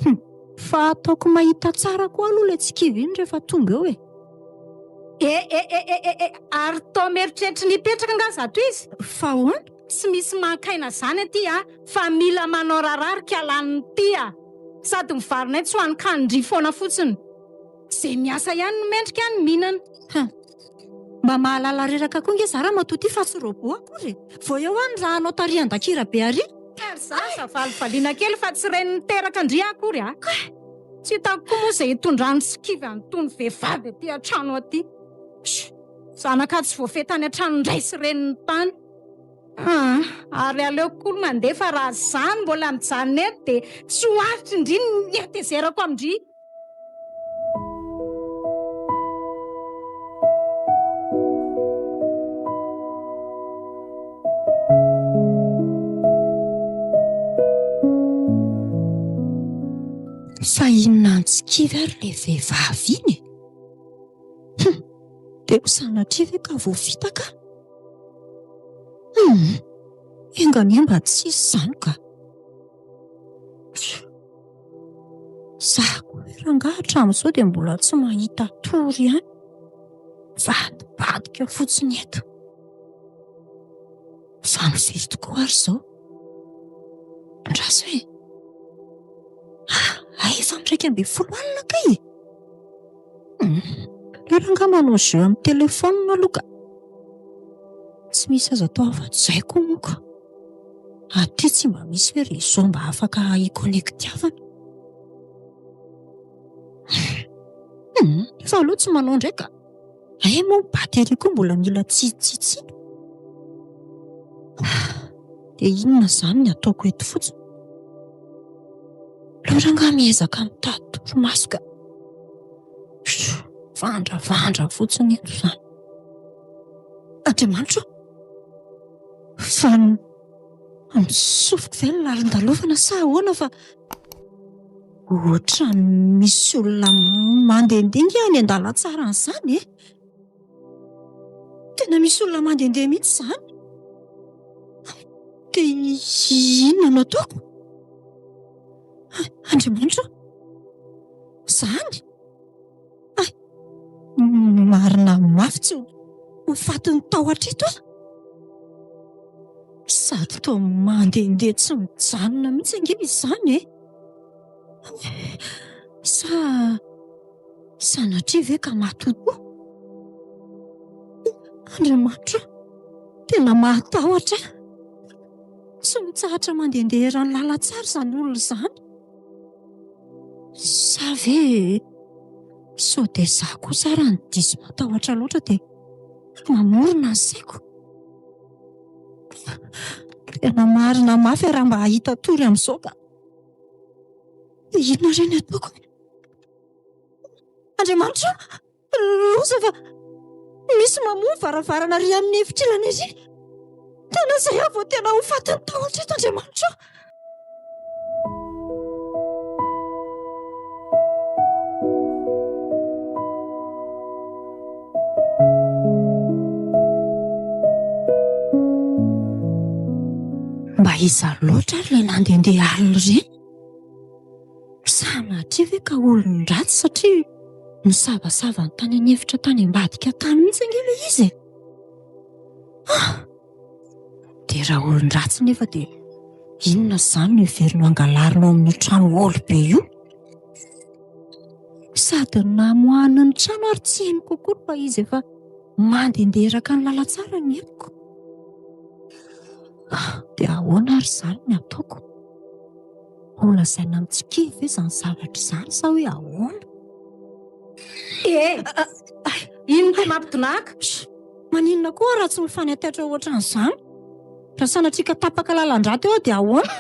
Hum! Fa ataoko mahita tsara koa aloha ilay tsikivy iny rehefa tonga eo e! E e e e e e! Ary toa mieritreritry ny hipetraka angaha zato izy? Fa ahoana? Tsy misy maka aina zany aty a! Fa mila manao raharaha ry kalan'ny ty a! Sady mivarinay tsy ho any kandry foana fotsiny. Ze miasa ihany no mendrika ny mihinana. Hum. Mba mahalala reraka koa nge za ramatoa ty fa tsy robot akory e! Vao eo aho ny raha hanao tarihan-dakira be ary. Ka ry za aza valivaliana kely fa tsy ren'ny niteraka ndry akory a! Tsy hitako koa moa izay hitondrany sy kivy an'itony vehivavy aty an-trano aty. Sh! Zanaka tsy voafehy tany an-tranon-dray sy reniny tany. Aa! Ary aleoko koa mandeha fa raha za no mbola mijanona eto dia tsy ho aritry ndry ny hatezerako amin-dry. Fa inona antsikivy ary ilay vehivavy iny e? Hum! Dia ho sanatria ve ka voafitaka aho? Humm! Enga anie mba tsy hisy izany ka! Za koa ve rangahy hatramin'izao dia mbola tsy mahita tory ihany? Mivadibadika fotsiny eto. Fa mifiry tokoa ary izao? Andraso e! Ah, hay efa amin'ny 11 alina kay e! Aleo rangahy manao jeu amin'ny telefaonina aloha ka! Tsy misy azo atao afa-tsy izay koa moa ka! Aty tsy mba misy hoe réseau mba afaka hi-connectiavana. Fa aleo tsy manao indray ka! Hay moa ny batterie koa mbola mila tsitsitsiana. Dia inona izany ny ataoko eto fotsiny? Aleo rangahy miezaka mitady torimaso ka. Vandravandra fotsiny eto izany. Andriamanitra ô! Fa ny sofiko ve no lalin-dalovana sa ahoana fa ohatran'ny misy olona mandehandeha ange any an-dalantsara any izany e! Tena misy olona mandehandeha mihitsy izany. Dia inona no ataoko? Andriamanitra ô! Izany? Hay! Marina mafy tsy ho fatin'ny tahotra eto aho. Sady toa mandehandeha tsy mijanona mihitsy ange izy izany e! Sa sanatria ve ka matotoa? Andriamanitra ô! Tena mahatahotra ahy. Tsy mitsahatra mandehandeha eran'ny lalantsara izany olona izany. Sa ve sao dia izaho kosa ary no diso matahotra loatra dia mamorona ny saiko? Tena marina mafy aho raha mba hahita tory amin'izao ka. Inona re ny ataoko? Andriamanitra ô! Loza fa misy mamoha ny varavarana ary amin'ny efitr'ilany ery. Tena izay aho vao tena ho fatin'ny tahotra eto Andriamanitra ô! Mba iza loatra ary ilay nandehandeha alina ireny? Sanatria ve ka olon-dratsy satria nisavasava ny tany an'efitra tany ambadika tany mihitsy ange ilay izy e! Ah! Dia raha olon-dratsy nefa dia inona izany no heveriny ho angalarina ao amin'io trano haolo be io? Sady ny namoahana ny trano ary tsy henoko akory fa izy efa mandehandeha eraka ny lalantsara ny henoko. Ah, dia ahoana ary izany ny ataoko? Ho lazaina amin'i Tsiky ve izany zavatra izany sa hoe ahoana? Eh! Inona ty mampidonaka? Maninona koa raha tsy mifanentaitra ohatran'izany? Raha sanatria ka tapaka lalan-drà teo aho dia ahoana?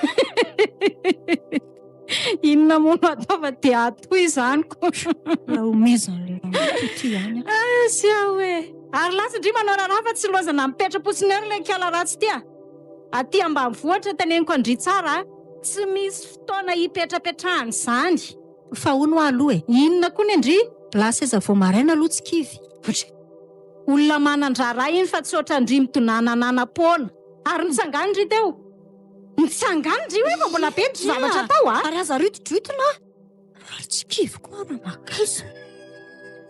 Inona moa no atao fa dia atoy izany ko. Raha omezan'ilay ramatoa ity ihany aho. Ah, sy aho e. Ary lasa ndry manao raharaha fa tsy lozana mipetra-potsiny eo ilay kala ratsy ity a. Aty ambanivohitra teneniko an-dry tsara a, tsy misy fotoana hipetrapetrahana izany. Fa hono hoa aloha e. Inona koa ny an-dry? Lasa aiza vao maraina aloha tsy kivy. Olona manan-draharaha iny fa tsy ohatran-dry midonananana-poana. Ary nitsangana ndry teo. Nitsangana ndry hoe fa mbola be ny zavatra atao a. Ary aza rutidrutina a. Ary tsy kivy koa raha makaiza.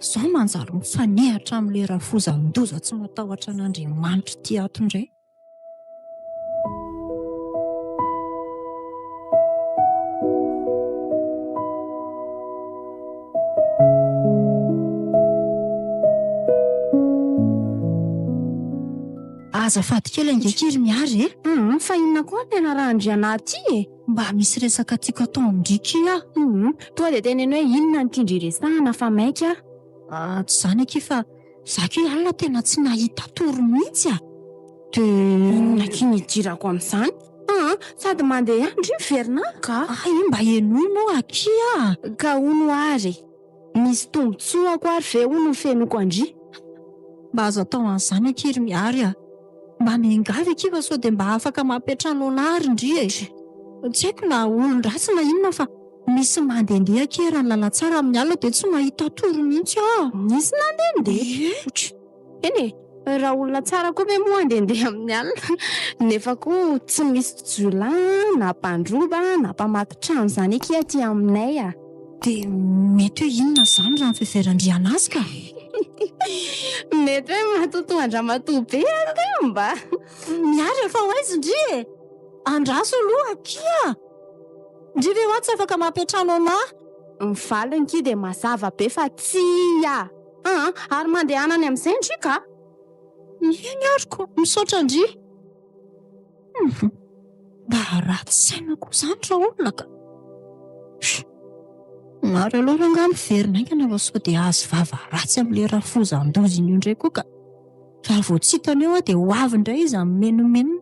Izao manjary mifanehatra amin'ilay rafozan-doza tsy matahotra an'Andriamanitra ity ato indray. Azafady kely ange akia ry Miary e! Humm, fa inona koa no tena rahan-dry aty e? Mba misy resaka tiako atao amin-dry kia aho. Humm, tonga dia teneno hoe inona no tian-dry resahana fa maika aho. Ah, tsy izany akia fa za akia alina tena tsy nahita tory mihitsy a! Dia. Inona akia no idirako amin'izany? Aa, sady mandeha ihany ndry miverina any ka! Hay, mba henoy moa akia a! Ka hono ary e! Misy tombotsoako ary ve hono ny fenoiko an-dry? Mba azo atao an'izany akia ry Mihary a! Mba miangavy akia fa sao dia mba afaka mampiantrano anah ary ndry e! Tsy haiko na olon-dratsy na inona fa misy mandehandeha akia eran'ny lalantsara amin'ny alina dia tsy mahita tory mihitsy aho! Nisy nandehandeha? Ie! Eny e, raha olona tsara koa ve moa handehandeha amin'ny alina? Nefa koa tsy misy jiolahy na mpandroba na mpamaky trano izany akia aty aminay a! Dia mety hoe inona izany raha ny fiheveran-dry azy ka? Mety hoe matotoa an-dramatoa be angamba! Miary efa ho aiza ndry e? Andraso aloha akia! Ndry ve hoa tsy afaka mampiantrano anah? Ny valiny ki dia mazava be fa tsia! Aa! Ary mandehana any amin'izay ndry ka! Eny ary ko! Misaotra ndry! Humm! Mba ratsy saina koa izany raolona ka! Ary aleo rangahy miverina haingana fa sao dia azo vava ratsy amin'ilay rafozan-doziny io indray koa ka! Raha vao tsy hitany eo aho dia ho avy indray izy hamimenomenona.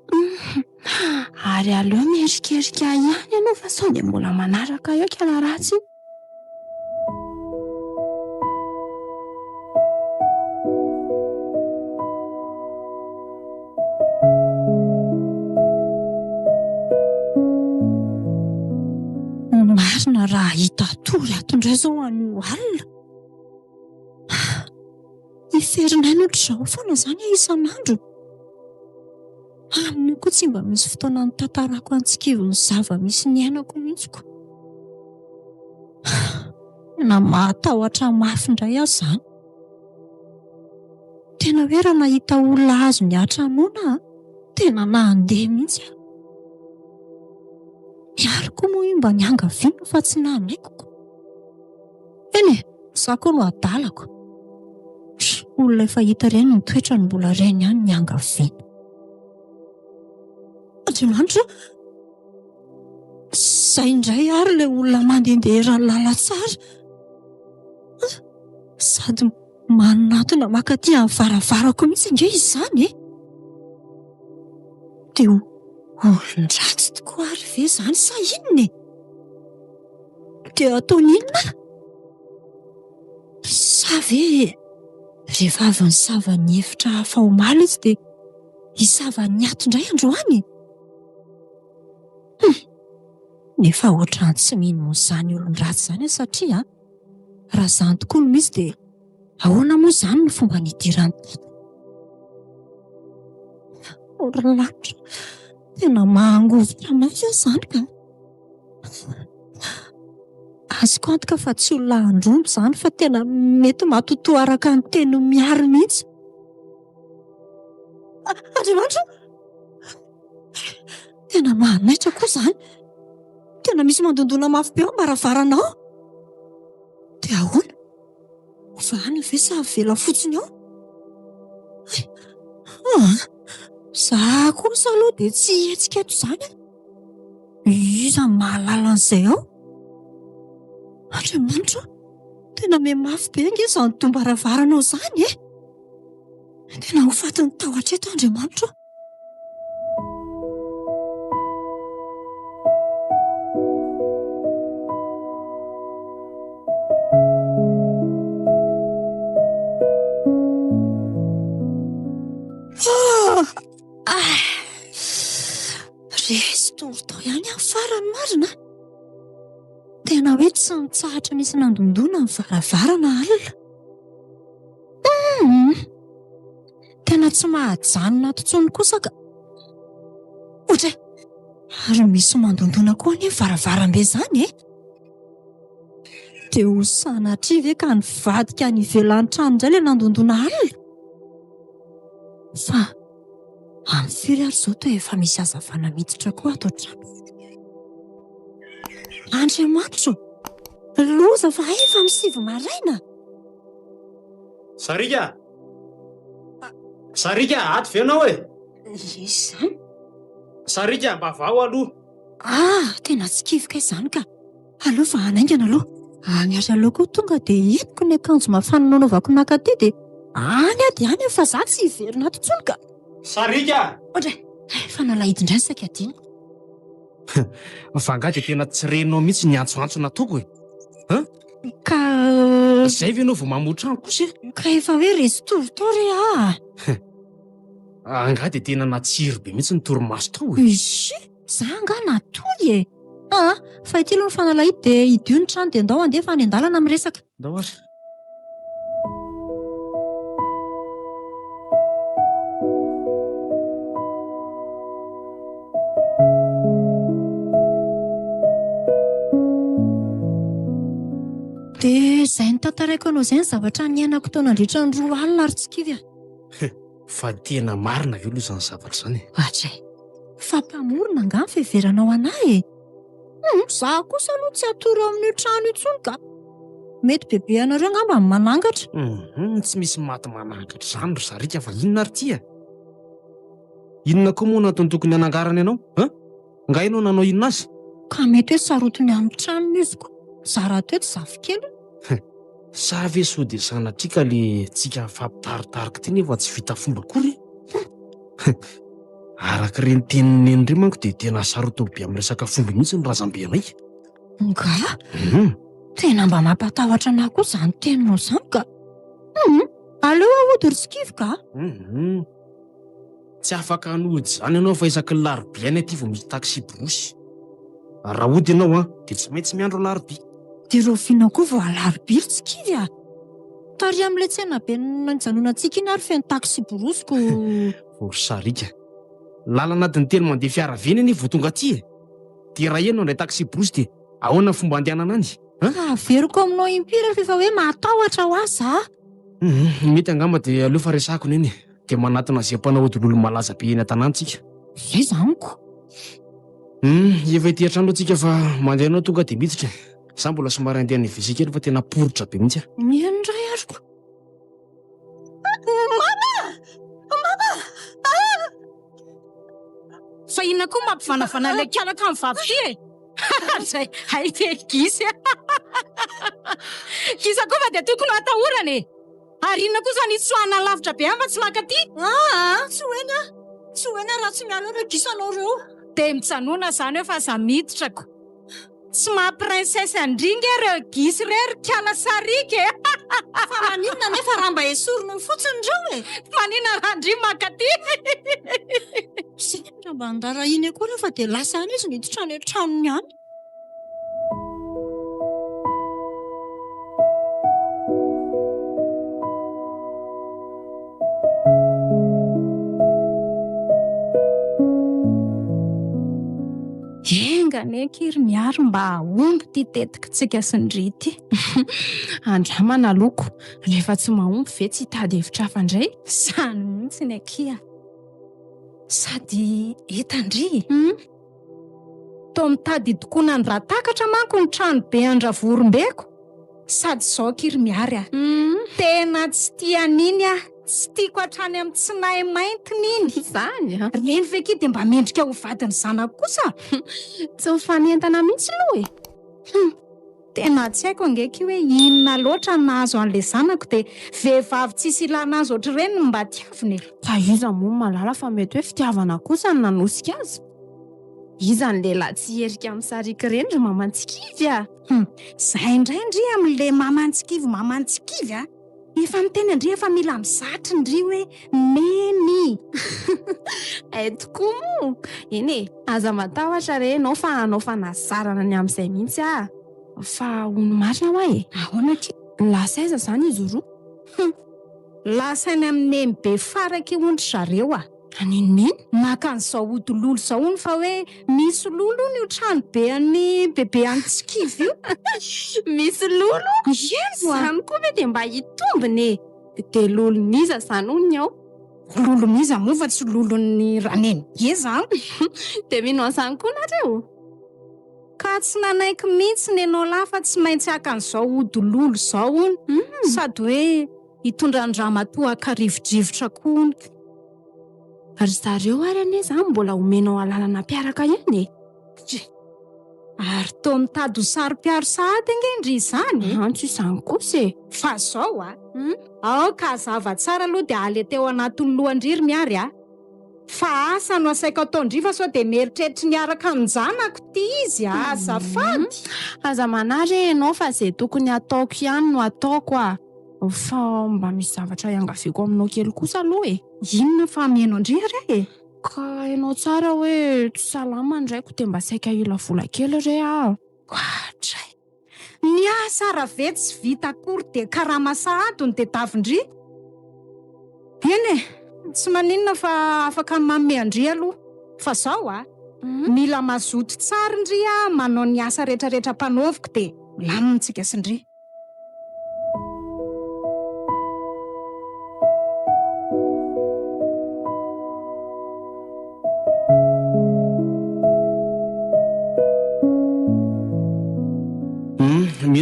Humm! Ary aleo mierikerika ihany ianao fa sao dia mbola manaraka eo kala ratsy iny. Marina raha hita tory ato indray izao anio alina. Hiferinaina ohatr'izao foana izany aho isan'andro. Aminy koa tsy mba misy fotoana nitantarako antsikivo ny zava-misy niainako mihitsy ko. Tena mahatahotra mafy indray aho izany. Tena hoe raha nahita olona azo niatranoana aho, tena nandeha mihitsy aho. Miary koa moa io mba niangaviana fa tsy nanaikiko. Eny e, za koa no adalako. Olona efa hita ireny ny toetrany mbola ireny ihany ny angaviana. Andriamanitra o! Izay indray ary ilay olona mandehandeha eran'ny lalantsara. Sady manantona mankaty amin'ny varavarako mihitsy ange izy izany e! Dia olon-dratsy tokoa ary ve izany sa inona e? Dia ataony inona? Sa ve rehefa avy nisava ny efitra hafa omaly izy dia hisava ny ato indray androany? Hum! Nefa ohatran'ny tsy mino an'izany olon-dratsy izany aho satria raha izany tokoa no misy dia ahoana moa izany no fomba nidirany tato? O ry lanitra, tena mahangovitra mafy aho izany ka! Azoko antoka fa tsy olona handromba izany fa tena mety matotoa araka ny tenin'i Miary mihitsy. Andriamanitra o! Tena mahanaitra koa izany. Tena misy mandondona mafy be ao am-baravarana ao. Dia ahoana? Hovahana ve sa avela fotsiny ao? Hay! Ah! Za kosa aloha dia tsy hihetsika eto izany e! Iza no mahalala an'izay ao? Andriamanitra o! Tena mihamafy be ange izany dom-baravaranao izany e! Tena ho fatin'ny tahotra eto Andriamanitra o! Resy tory tao ihany aho farany marina a! Tena hoe tsy nitsahatra nisy nandondona ny varavarana alina. Humm! Tena tsy mahajanona ato intsony kosa ka! Ohatray! Ary misy mandondona koa anie ny varavarambe izany e! Dia ho sanatria ve ka nivadika any ivelan'ny trano indray ilay nandondona alina? Fa amin'ny firy ary izao toa efa misy hazavana miditra koa ato an-trano? Andriamanitra ô! Loza fa hay efa amin'ny 9 maraina! Sarika! Sarika, ato ve ianao e? Iza izany? Sarika, mba vaho aloha. Ah, tena tsy kivy kay izany ka! Aleo fa hanaingana aloha. Any ary aleo koa tonga dia entiko ny akanjo mafana nanaovako naka aty dia any aho dia any aho fa za tsy hiverina ato intsony ka! Sarika! Oadray! Hay fanalahidy indray ny saika adinoko. Fa angaha dia tena tsy renao mihitsy ny antsoantso nataoko e? Hein? Ka. Izay ve ianao vao mamoha trano kosa e? Ka efa hoe resy tory tao re aho. Angaha dia tena natsiro be mihitsy ny torimaso tao e? Izy! Za angaha natory e! Aa! Fa ity aloha ny fanalahidy dia hidio ny trano dia ndao handeha fa any an-dalana miresaka. Ndao ary. izay notantaraiko anao izay ny zavatra niainako tao nandritra ny 2 alina ry Tsikivy a! Fa tena marina ve aloha izany zavatra izany e? Ohatray! Fa mpamorona angaha ny fiheveranao an'ahy e? Hum, za kosa aloha tsy hatory ao amin'io trano io intsony ka! Mety bebe anareo angamba ny manangatra. Hum, tsy misy maty manangatra izany ry Zarika fa inona ary ity e? Inona koa moa no antony tokony hanangarany anao an? Angaha ianao nanao inona azy? Ka mety hoe sarotiny amin'ny tranony izy ko! Za rahateo tsy zafikeliny. Sa ve sao dia sanatria ka le tsika mifampitaritarika ity nefa tsy vita fomba akory e? Araka ireny tenin'i Neny ireny manko dia tena sarotiny be amin'ny resaka fomba mihitsy ny razambe anay. Nga? Tena mba mampatahotra anah koa izany teninao izany ka! Hum! Aleo aho hody ry Tsikivy ka! Hum! Tsy afaka hanody izany ianao fa isaky ny larobia any aty vao misy taxi-brousse. Raha hody ianao an, dia tsy maintsy miandry alarobia. Dia rahoviana koa vao alarobia ry Tsikivy a? Tary amin'ilay tsenabe nijanonantsika iny ary feno taxi-brousse ko. Ry sariaka. Lalana adiny telo mandeha fiara avy eny anie vao tonga aty e! Dia raha ianao handray taxi-brousse dia ahoana ny fomba handehanana any? An? Averiko aminao impiry ary f'efa hoe mahatahotra hoa za. Hum, mety angamba dia aleo fa resahako neny e. Dia manatona izay mpanao ody lolo malaza be eny an-tanàna tsika. Izay izany ko. Hum, efa ety an-trano aloha tsika fa mandeha anao tonga dia miditra e. Za mbola somary handeha any WC kely fa tena poritra be mihitsy aho. Mihaino indray ary ko. Mama! Mama! Ah! Fa inona koa mampivanavana ilay kialaka amin'ny vavy ity e? Zay, hay ve gisa. Gisa koa fa dia tokony ho atahorana e. Ary inona koa izany hitsoahana lavitra be any fa tsy maka aty? Aa! Tsy ho eny aho! Tsy ho eny aho raha tsy miala eo ireo gisanao ireo! Dia mijanona izany eo fa aza miditra ko! Tsy maha princesse an-dry nge ireo gisa ireo ry kala sariaka e! Fa maninona anefa raha mba esorina eo fotsiny ireo e? Maninona raha ndry maka aty? Sendra mba niraharahiany akory aho fa dia lasa any izy niditra any an-tranony any. Enga anie akia ry Miary mba hahomby ity tetikitsika sy ndry ity. Andramana aloha ko, rehefa tsy mahomby ve tsy hitady hevitra hafa indray? Izany mihitsy ny akia. Sady hitan-dry e. Toa mitady hidokona an-dRatakatra manko ny trano be an-dRavorombeko. Sady izao akia ry Miary a! Tena tsy tia an'iny aho, tsy tiako hatrany amin'ny tsinay maintiny iny. Izany a! Ireny ve akia dia mba mendrika ho vadin'ny zanako kosa? Tsy mifanentana mihitsy aloha e! Hum! Tena tsy haiko ange akia hoe inona loatra no nahazo an'ilay zanako dia vehivavy tsisy ilana azy ohatr'ireny no mba tiavina e! Ka iza moa no mahalala fa mety hoe fitiavana kosa no nanosika azy? Iza ny lehilahy tsy hierika amin'ny sariaka ireny ry maman-tsikivy a! Hum, zay indray ndry amin'le maman-tsikivy maman-tsikivy a! Efa miteny an-dry fa mila mizatra ndry hoe Neny! Hay tokoa moa! Eny e, aza matahotra re ianao fa hanao fanazarana ny amin'izay mihitsy aho. Fa hono marina hoa e! Ahoana akia? Lasa aiza izany izy roa? Hum, lasa any amin'i Neny be faraky hono ry zareo a! Haninona iny? Maka an'izao ody lolo izao hono fa hoe misy lolo hono io trano be an'i bebe an'i Tsikivy io. Misy lolo? Eny oa! Izany koa ve dia mba hitombina e? Dia lolon'iza izany hono ny ao? Lolon'iza moa fa tsy lolon'ny Ranenibe izany. Dia mino an'izany koa nareo? Ka tsy nanaiky mihitsy nenao lahy fa tsy maintsy haka an'izao ody lolo izao hono. Sady hoe Hitondra an-dramatoa haka rivodrivotra koa hono. Ry zareo ary anie izany mbola omenao alalana hampiaraka ihany e! Tsia! Ary toa mitady ho saro-piaro sahady ange ndry izany e! An, tsy izany kosa e! Fa zao a! Aoka hazava tsara aloha dia aleteo anatin'ny lohan-dry ry Miary a! Fa asa no asaiko ataon-dry fa sao dia mieritreritra ny hiaraka amin-janako ity izy a! Azafady! Aza manahy re ianao fa izay tokony hataoko ihany no ataoko a! Fa mba misy zavatra iangaviako aminao kely kosa aloha e! Inona fa mihaino an-dry ary aho e! Ka hainao tsara hoe tsy salama ny raiko dia mba saika hila vola kely re aho. Oadray! Ny asa ara ve tsy vita akory dia karama sahady no tedavin-dry? Eny e! Tsy maninona fa afaka manome an-dry aloha. Fa zao a! Mila mazoto tsara ndry a manao ny asa retraretra ampanaoviko dia milamina tsika sy ndry.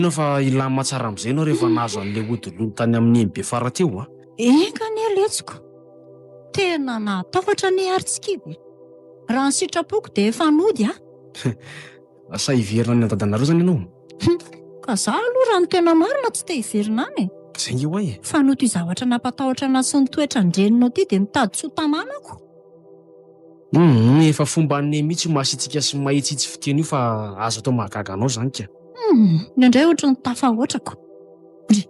Mino aho fa hilamina tsara amin'izay ianao rehefa nahazo an'ilay ody lolo tany amin'ny Neny be fara teo a! Enga anie letsiko! Tena nahatahotra anie ary tsy kivy e! Raha ny sitrapoko dia efa nody aho. Sa hiverina any an-dadanareo izany ianao? Hum! Ka za aloha raha ny tena marina tsy te hiverina any e! Zay nge ho'a e! Fa noho ity zavatra nampatahotra anah sy ny toetran-dreninao ity dia mitady tsy ho tamanako. Hum! Efa fomban'i Neny mihitsy io masiatsiaka sy mahitsitsy fiteny io fa aza atao mahagaga anao izany ka! Hum! Indraindray ohatry ny tafahoatra ko! Ry!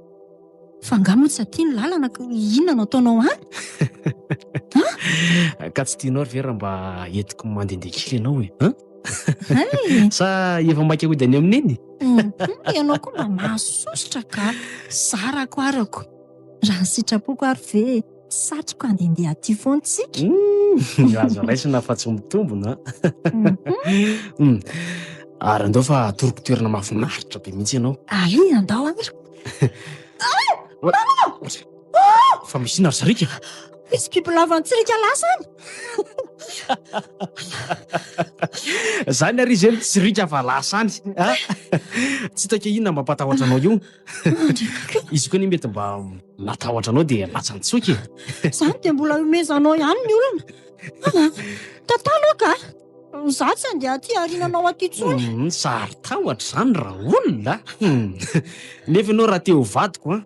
Fa angaha moa tsy aty ny lalana ka inona no ataonao any? An? Ka tsy tianao ry ve raha mba entiko mandehandeha kely ianao e? An? Sa efa maika hody any amin'i Neny? Ianao koa mba mahasosotra ka! Zarako arako. Raha ny sitrapoko ary ve satriko handehandeha aty foana tsika? Azo raisina fa tsy mitombina an! Ary andao fa atoroko toerana mahafinaritra be mihitsy ianao. Ay, andao ary. Fa misy inona ry Zarika? Misy bibilava nitsirika lasa any. Zany ary izy hoe mitsirika fa lasa any. Tsy hitako hoe inona mampatahotra anao io. Izy koa anie mety mba natahotra anao dia latsa nitsoaka e. Zany dia mbola ihomezanao ihany ny olona. Tantano aho ka. Izaho tsy handeha aty aoriananao aty intsony. Hum, saro-tahotra izany raolona a! Hum, nefa ianao raha te ho vadiko an,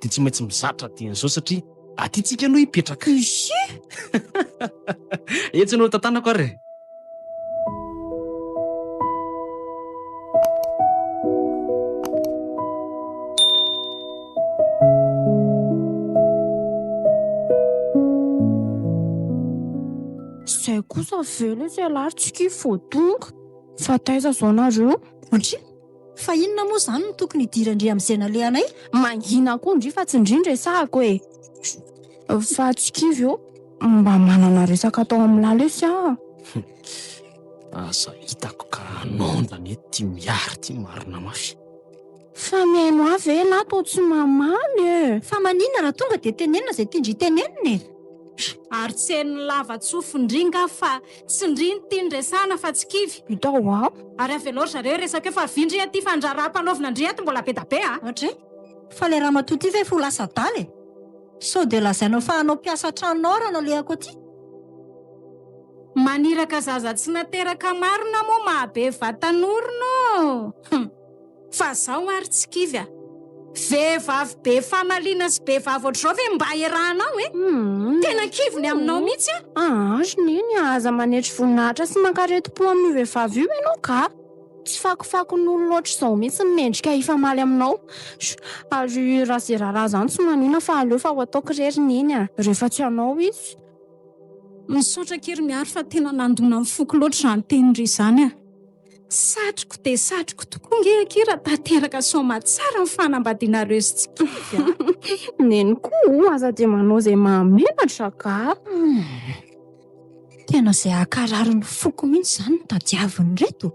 dia tsy maintsy mizatra dian'izao satria aty tsika no hipetraka. Izy! Etsy no tantanako ary e! Zay kosa ve lesy ialahy ry Tsiky vao tonga? Fa taiza zao nareo? Ndry! Fa inona moa izany no tokony hidiran-dry amin'izay nalehanay? Mangina koa ndry fa tsy ndry no resahako e! Fa Tsikivy ô, mba manana resaka atao amin'lah lesy aho. Aza hitako ka hanondrana eto ty Miary ty marina mafy. Fa mihaino ahy ve ialahy toa tsy mamaly e? Fa maninona raha tonga dia tenenina izay tian-dry tenenina e? Ary tsy henon'ny lava tsofin-dry nga fa tsy ndry no tiany resahana fa tsy kivy. Hita hoa. Ary avelao ry zareo hiresaka eo fa avia ndry aty fa ny raharaha ampanaovina ndry ato mbola be da be a! Ohatra e! Fa ilay ramatoa ity ve efa ho lasa adala e? Sao dia lazainao fa hanao mpiasa an-tranonao raha nalehako aty? Maniraka zaza tsy nateraka marina moa mahabe vatan'orona ô! Hum! Fa zao ary tsy kivy a! Vehivavy be famaliana sy be vava ohatr'izao ve mba iarahanao e? Tena kivy ny aminao mihitsy aho! Aa ry Neny a! Aza manetry voninahitra sy mankaretim-po amin'io vehivavy io ianao ka! Tsy fakofakon'olona ohatr'izao mihitsy ny mendrika hifamaly aminao. Ary raha izay raharaha izany tsy maninona fa aleo fa ho ataoko re ry Neny a! Rehefa tsy hanao izy. Misaotra akia ry Miary fa tena nandona ny foko loatra izany tenin-dry izany a! Satriko dia satriko tokoa nge akia raha tanteraka soamatsara ny fanambadianareo sy Tsikivy a! Neny koa o, aza dia manao izay mahamenatra ka! Tena izay hankarary ny foko mihitsy izany no tadiavin'ireto.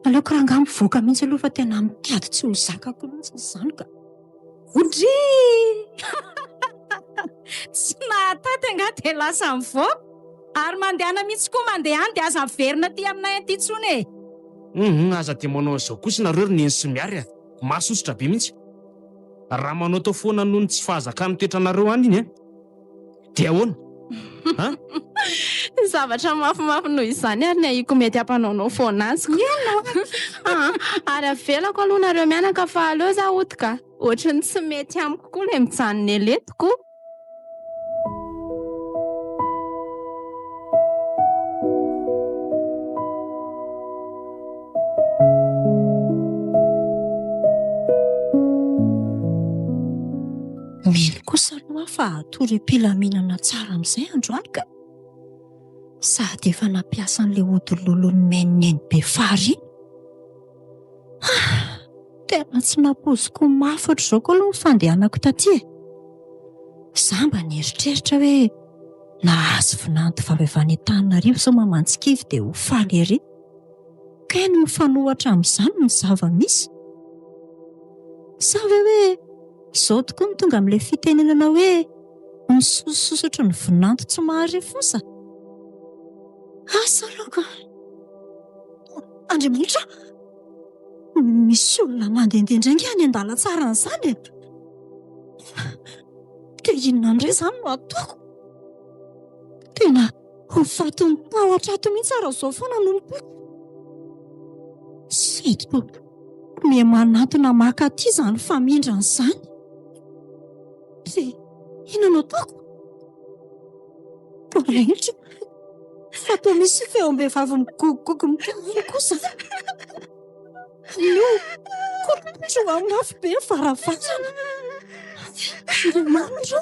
Aleoko rangahy mivoaka mihitsy aloha fa tena mitady tsy ho zakako mihitsy izany ka. Odrii! Tsy nahataty angaha dia lasa mivoaka? Ary mandehana mihitsy koa mandeha any dia aza miverina aty aminay aty intsony e! Humm aza dia manao an'izao kosa nareo ry neny sy miary a! Mahasosotra be mihitsy! Raha manaotao foana noho ny tsy fahazakan'ny toetranareo any iny an! Dia ahoana? An? Zavatra mafimafy noho izany ary ny ahiako mety hampanaonao foana azy ko. Ary avelako aloha nareo mianaka fa aleo za hody ka. Ohatran'ny tsy mety amiko koa ilay mijanona ela eto ko. Mino kosa aloha aho fa hatory am-pilaminana tsara amin'izay androany ka! Sady efa nampiasa an'ilay ody lolo nomen'i Neny be fary iny. Ah! Tena tsy nampoiziko mafy ohatr'izao koa aloha ny fandehanako taty e! Izaho mba nieritreritra hoe nahazo vinanto vavy avy any Antananarivo izao maman-tsikivy dia ho faly ery. Kay no mifanohitra amin'izany ny zava-misy. Sa ve hoe izao tokoa no tonga amin'ilay fitenenana hoe ny sososotry ny vinanto tsy mahare fosa? Asa aloha ka! Andriamanitra! Misy olona mandehandeha indray ange any an-dalantsara any izany e! Dia inona indray izany no ataoko? Tena ho fatin'ny tahotra ato mihitsy aho raha izao foana no mitohy. Sady toa miha manantona maka aty izany famindrana izany. Dia inona no ataoko? Rehetra fa toa misy feom-behivavy migogogogo miteny kosa. Io kotroa mafy be ny varavarana. Andriamanitra ô!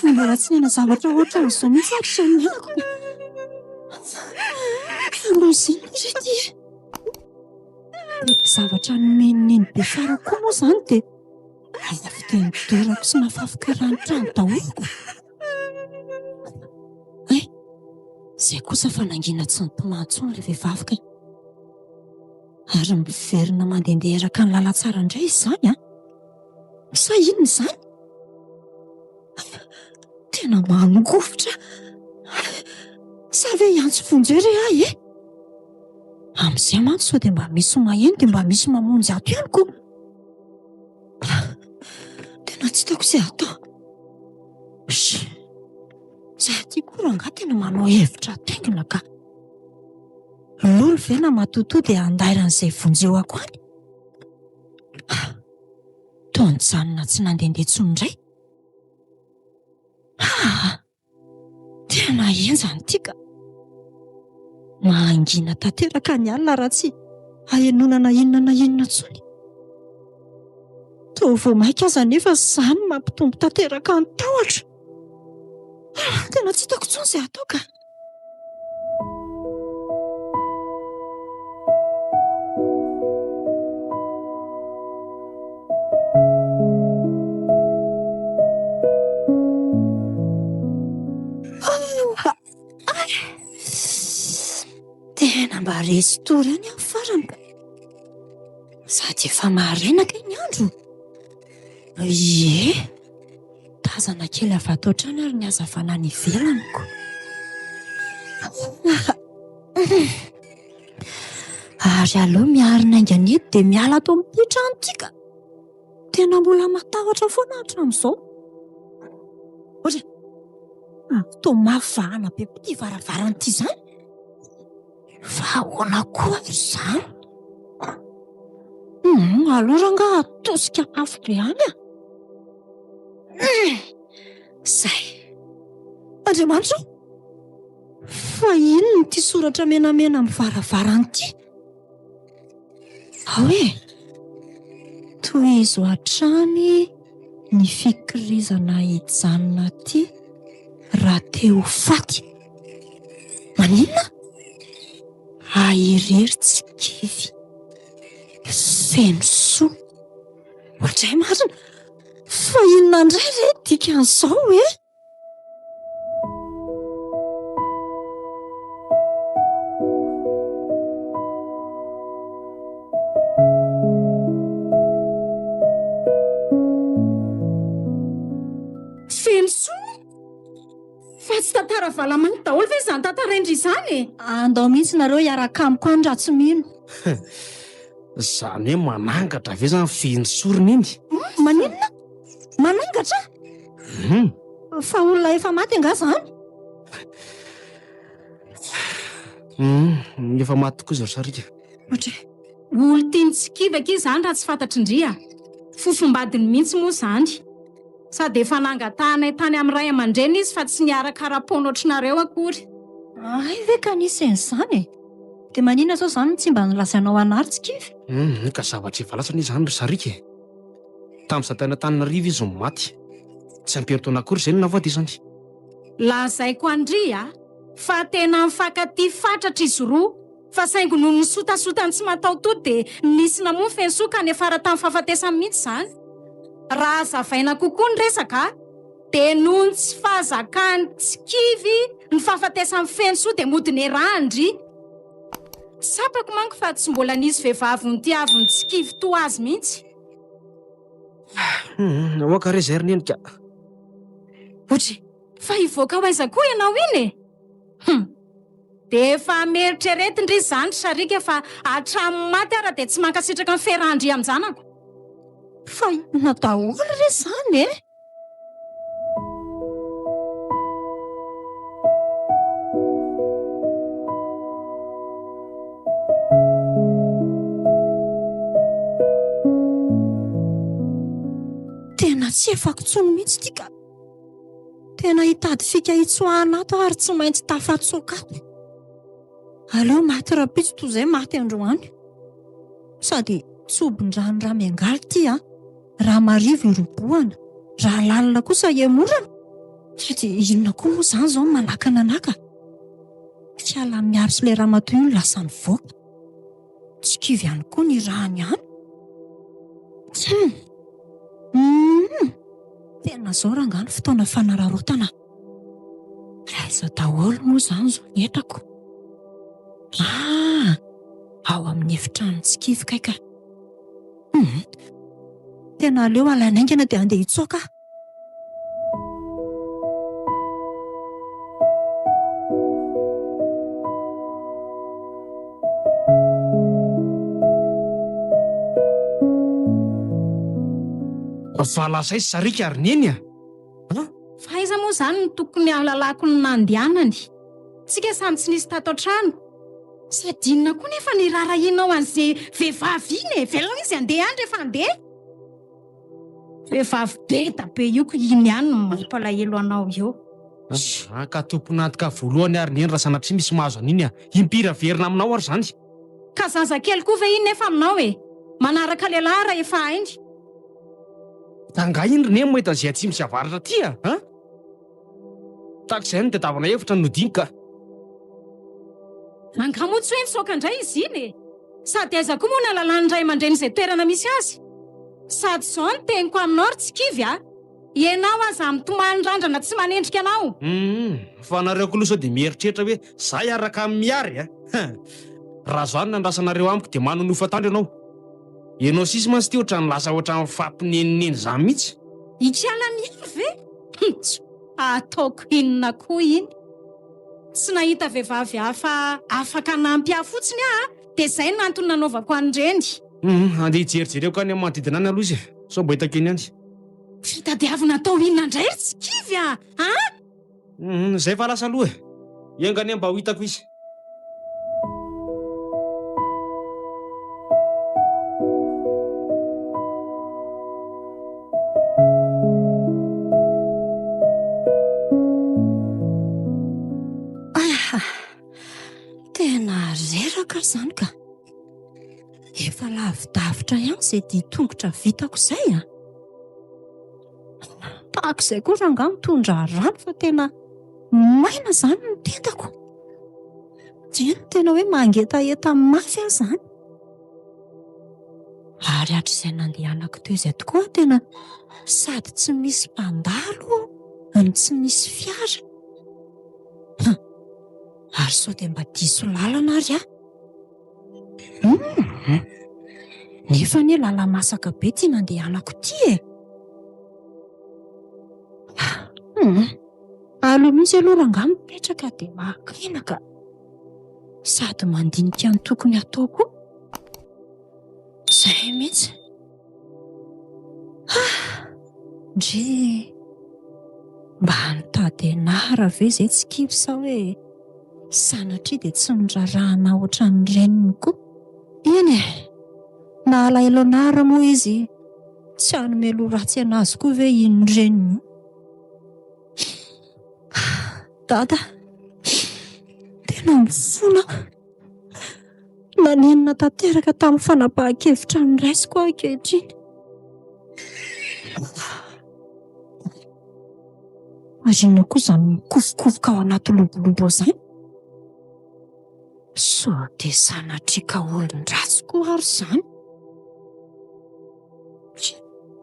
Mbola tsy niaina zavatra ohatran'izao mihitsy hatrizay niainako. Loza inona re ity e? Ilay zavatra nomen'i Neny be fara koa moa izany dia Avy dia nodorako sy nafafiko eran'ny trano daholo ko. Hay, izay kosa fa nangina tsy nitomany intsony ilay vehivavy kay. Ary miverina mandehandeha eraka ny lalantsara indray izy izany an? Sa inona izany? Tena mangovitra. Sa ve hiantso vonjeo re ahy e? Amin'izay mantsy sao dia mba misy maheno dia mba misy mamonjy ato ihany ko. Tena tsy hitako izay atao. Za aty koa rangahy tena manao hevitra taingina ka. Lolo ve na matotoa dia handairan'izay vonjeo ako any? Toa nijanona tsy nandehandeha intsony indray. Haa! Tena henjana ity ka! Mangina tanteraka ny alina raha tsy ahenoana na inona na inona intsony. Toa vao mainka aza anefa izany mampitombo tanteraka ny tahotra. Tena tsy hitako intsony izay hatao ka! Tena mba resy tory ihany aho farany ka. Sady efa maraina kay ny andro. Ie. Tazana kely avy ato an-trano ary ny hazavana any ivelany ko. Ary aleo miarina haingana eto dia miala ato amin'ity trano ity ka. Tena mbola matahotra foana hatramin'izao. Ohatra, toa mafy vahana be koa ity varavarana ity izany. Fa ahoana koa ary izany? Hum, aleo rangaha atosika mafy be any ah. Zay. Andriamanitra o! Fa inona ity soratra menamena amin'ny varavarana ity? Ao e! Tohizo hatrany ny fikirizana hijanona aty raha te ho faty. Maninona? Ahy irery tsy kivy. Feno soa. Oadray marina! Fa inona indray re dikan'izao e? Feno soa? Fa tsy tantara valamangy daholo ve izany tantarain-dry izany e? Andao mihitsy nareo hiaraka amiko any raha tsy mino. Izany hoe manangatra ve izany feno sorona iny? Maninona? Manangatra? Hum. Fa olona efa maty angaha izany? Hum, efa maty tokoa izy ry Sariaka. Ohatry. Olon-tiany tsy kivy akia izany raha tsy fantatry ndry a! Fofombadiny mihitsy moa izany. Sady efa nangatahanay tany amin'ny ray aman-dreny izy fa tsy niaraka ara-poana ohatrinareo akory. Hay ve ka nisy an'izany e! Dia maninona izao izany no tsy mba nilazainao anà ry Tsikivy? Hum, ka zavatra efa lasa anie izany ry Sariaka e! Tamin'izaho tany Antananarivo izy no maty. Tsy ampy herintaona akory izay no nahafatesany. Lazaiko an-dry a! Fa tena mifankatia fatratra izy roa, fa saingy noho ny sotasotany tsy mataho-tody dia nisy namono Fenosoa ka niafara tamin'ny fahafatesany mihitsy izany. Raha hazavaina kokoa ny resaka dia noho ny tsy fahazakany tsy kivy ny fahafatesan'i Fenosoa dia mody nerahan-dry. Tsapako manko fa tsy mbola nisy vehivavy notiaviny tsy kivy toa azy mihitsy. Hum, aoka re izay ry neny ka. Ohatry, fa hivoaka ho aiza koa ianao iny e? Hum. Dia efa mieritreretin-dry izany ry Sariaka fa hatramin'ny maty ara dia tsy mankasitraka ny fiarahan-dry amin-janako. Fa inona daholo re izany e? Tena tsy efako intsony mihitsy ity ka. Tena hitady fika hitsoahana ato aho ary tsy maintsy tafatsoaka ato. Aleo maty rahampitso toy izay maty androany. Sady tsobin-drano raha miangaly ity an. Raha marivo irobohana, raha lalina kosa ihemorana. Sady inona koa moa izany izao no manakana anà ka. Kiala miaro sy ilay ramatoa io no lasa nivoaka. Tsy kivy ihany koa ny irahany any. Hum! Hum! Tena izao rangahy ny fotoana fanararaotana. Aiza daholo moa izany izao ny entako? Ah! Ao amin'ny efitrano tsy kivy kay ka. Hum! Tena aleo alaina haingana dia andeha hitsoaka aho. Fa lasa aiza sariaka ry neny a? An? Fa aiza moa izany no tokony hahalalako ny nandehanany? Tsika samy tsy nisy tato an-trano. Sady inona koa nefa ny iraharahianao an'izay vehivavy iny e? Velao izy handeha any rehefa handeha. Vehivavy beda be io ko iny ihany no mampalahelo anao eo. Ah, ka tompon'antoka voalohany ary neny raha sanatria misy mahazo an'iny a! Impiry averina aminao ary izany? Ka zazakely koa ve iny nefa aminao e? Manaraka lehilahy raha efa hainy. Ka angaha iny ry neny mahita an'izay atsimo sy avaratra aty a! An? Tahaka izay no nitadiavana hevitra ny nodiany ka. Angaha moa tsy hoe nisoaka indray izy iny e? Sady aiza koa moa nahalalan'ny ray aman-dreny izay toerana misy azy? Sady izao no teniko aminao ry Tsikivy a! Ianao aza mitomany randrana tsy manendrika anao! Humm, fa nareo k'aloha sao dia mieritreritra hoe za hiaraka amin'i Mihary a! Huh! Raha zao no nandrasanareo amiko dia manonofy atoandro ianao. Ianao sisy mantsy ity ohatran'ny lasa ohatran'ny mifampinenoneno zany mihitsy. Ikala Mihary ve? Humm! Ataoko inona koa iny? Tsy nahita vehivavy hafa afaka hanampy ahy fotsiny aho dia izay no antony nanaovako an'ireny. Humm, andeha hijerijereko any amin'ny manodidina any aloha izy e, sao mba hitako eny ihany. Fitadiavana atao inona indray ry Tsikivy a! An? Humm, izay fa lasa aloha e! Enga anie mba ho hitako izy. Ah, tena reraka aho izany ka. Efa lavidavitra ihany izay dian-tongotra vitako izay a. Tahaka izay koa rangahy mitondra rano fa tena maina izany ny tendako. Dia tena hoe mangetaheta mafy aho izany. Ary hatrizay nandehanako teo izay tokoa tena sady tsy misy mpandalo no tsy misy fiara. Hum, ary sao dia mba diso lalana ary aho. Hum, nefa anie lala-masaka be ity nandehanako ity e. Hum, aleo mihitsy aloha rangahy mipetraka dia maka aina ka. Sady mandinika ny tokony hatao koa. Izay mihitsy. Ah! Ndry! Mba nitady anara ve izay tsy kivy sa hoe sanatria dia tsy nirarahana ohatran'ny reniny koa? Eny e! Na alahelo anara moa izy tsy hanome loha ratsy anazy koa ve iny reniny io? Dada, tena mifona aho. Nanenina tanteraka tamin'ny fanapahan-kevitra noraisiko aho ankehitriny. Ary inona koa izany mikofokofoka ao anaty lobolobo ao izany? Sao dia sanatria ka olon-dratsy koa ary izany?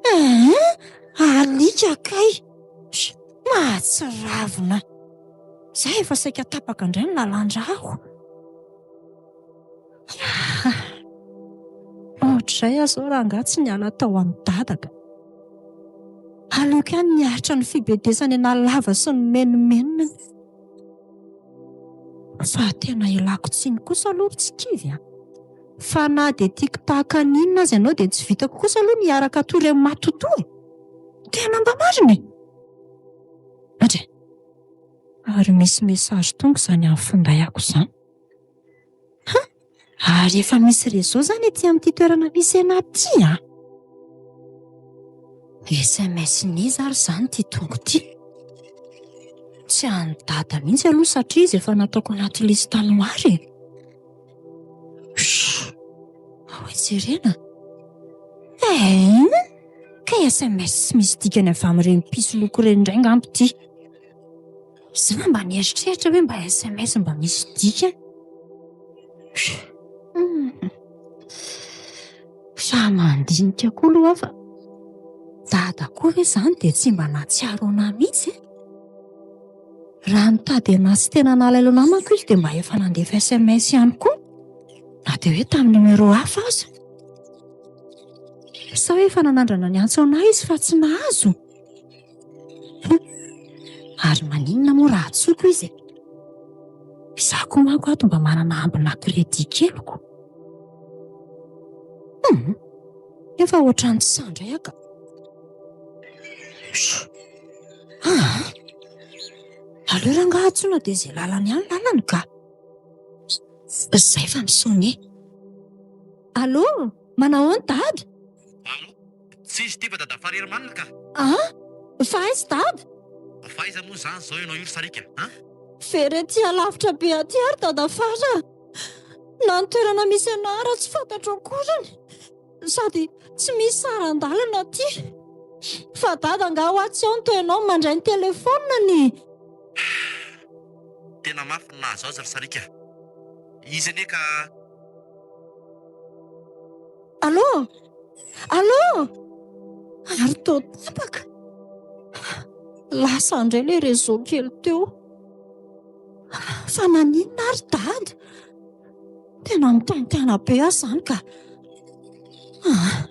Eeh! Alika kay! Mahatsiravina! Za efa saika tapaka indray ny lalan-drako. Ohatr'izay aho izao rangahy tsy niala tao amin'i Dada ka. Aleoko ihany niaritra ny fibedesany an'Alava sy ny menomenona. Fa tena ialako tsiny kosa aloha ry Tsikivy a! Fa na dia tiako tahaka ny inona aza ianao dia tsy vitako kosa aloha ny hiaraka hatory amin'i Matotoa e! Tena mba marina e! Andry! Ary misy message tonga izany amin'ny finday-ako izany. Ha! Ary efa misy réseau izany ety amin'ity toerana misy anà ity an! SMS-n'iza ary izany ity tonga ity? Tsy an'i Dada mihitsy aloha satria izy efa nataoko anaty liste noire e! Shh! Ao jerena. Hein! Kay SMS tsy misy dikany avy amin'ireny mpisoloky ireny indray angamba ity. Za mba nieritreritra hoe mba SMS mba misy dikany. Fa mandinika koa aloha aho fa dada koa ve izany dia tsy mba nahatsiaro anah mihitsy e? Raha nitady anah sy tena nalailo anah manko izy dia mba efa nandefa SMS ihany koa, na dia hoe tamin'ny numéro hafa aza. Sa hoe efa nanandrana niantso anah izy fa tsy nahazo? Ary maninona moa raha antsoiko izy e? Izaho koa manko ato mba manana ambina crédit keliko. Hum! Nefa ohatran'ny tsy sahy indray aho ka. Ah! Aleo rangaha antsoina dia izay lalany ihany lalany ka. Izay fa mi-sonner. Allô, manahoana dada? Allô, tsisy ity fa dada Fariry manina ka. Ah! Fa aiza dada? Fa aiza moa izany izao ianao io ry Sariaka an? Very aty alavitra be aty ary dada Fara a! Na ny toerana misy anah ara tsy fantatro akoriny. Sady tsy misy saran-dalana aty. Fa dada angaha hoa tsy ao ny toenao mandray ny telefaoniny? Tena mafy ny nahazo azy ry Sariaka a! Izy anie ka. Allô! Allô! Ary toa tapaka. Lasa indray ilay réseau kely teo. Fa naninona ary dada? Tena mitaintaina be aho izany ka. Ah,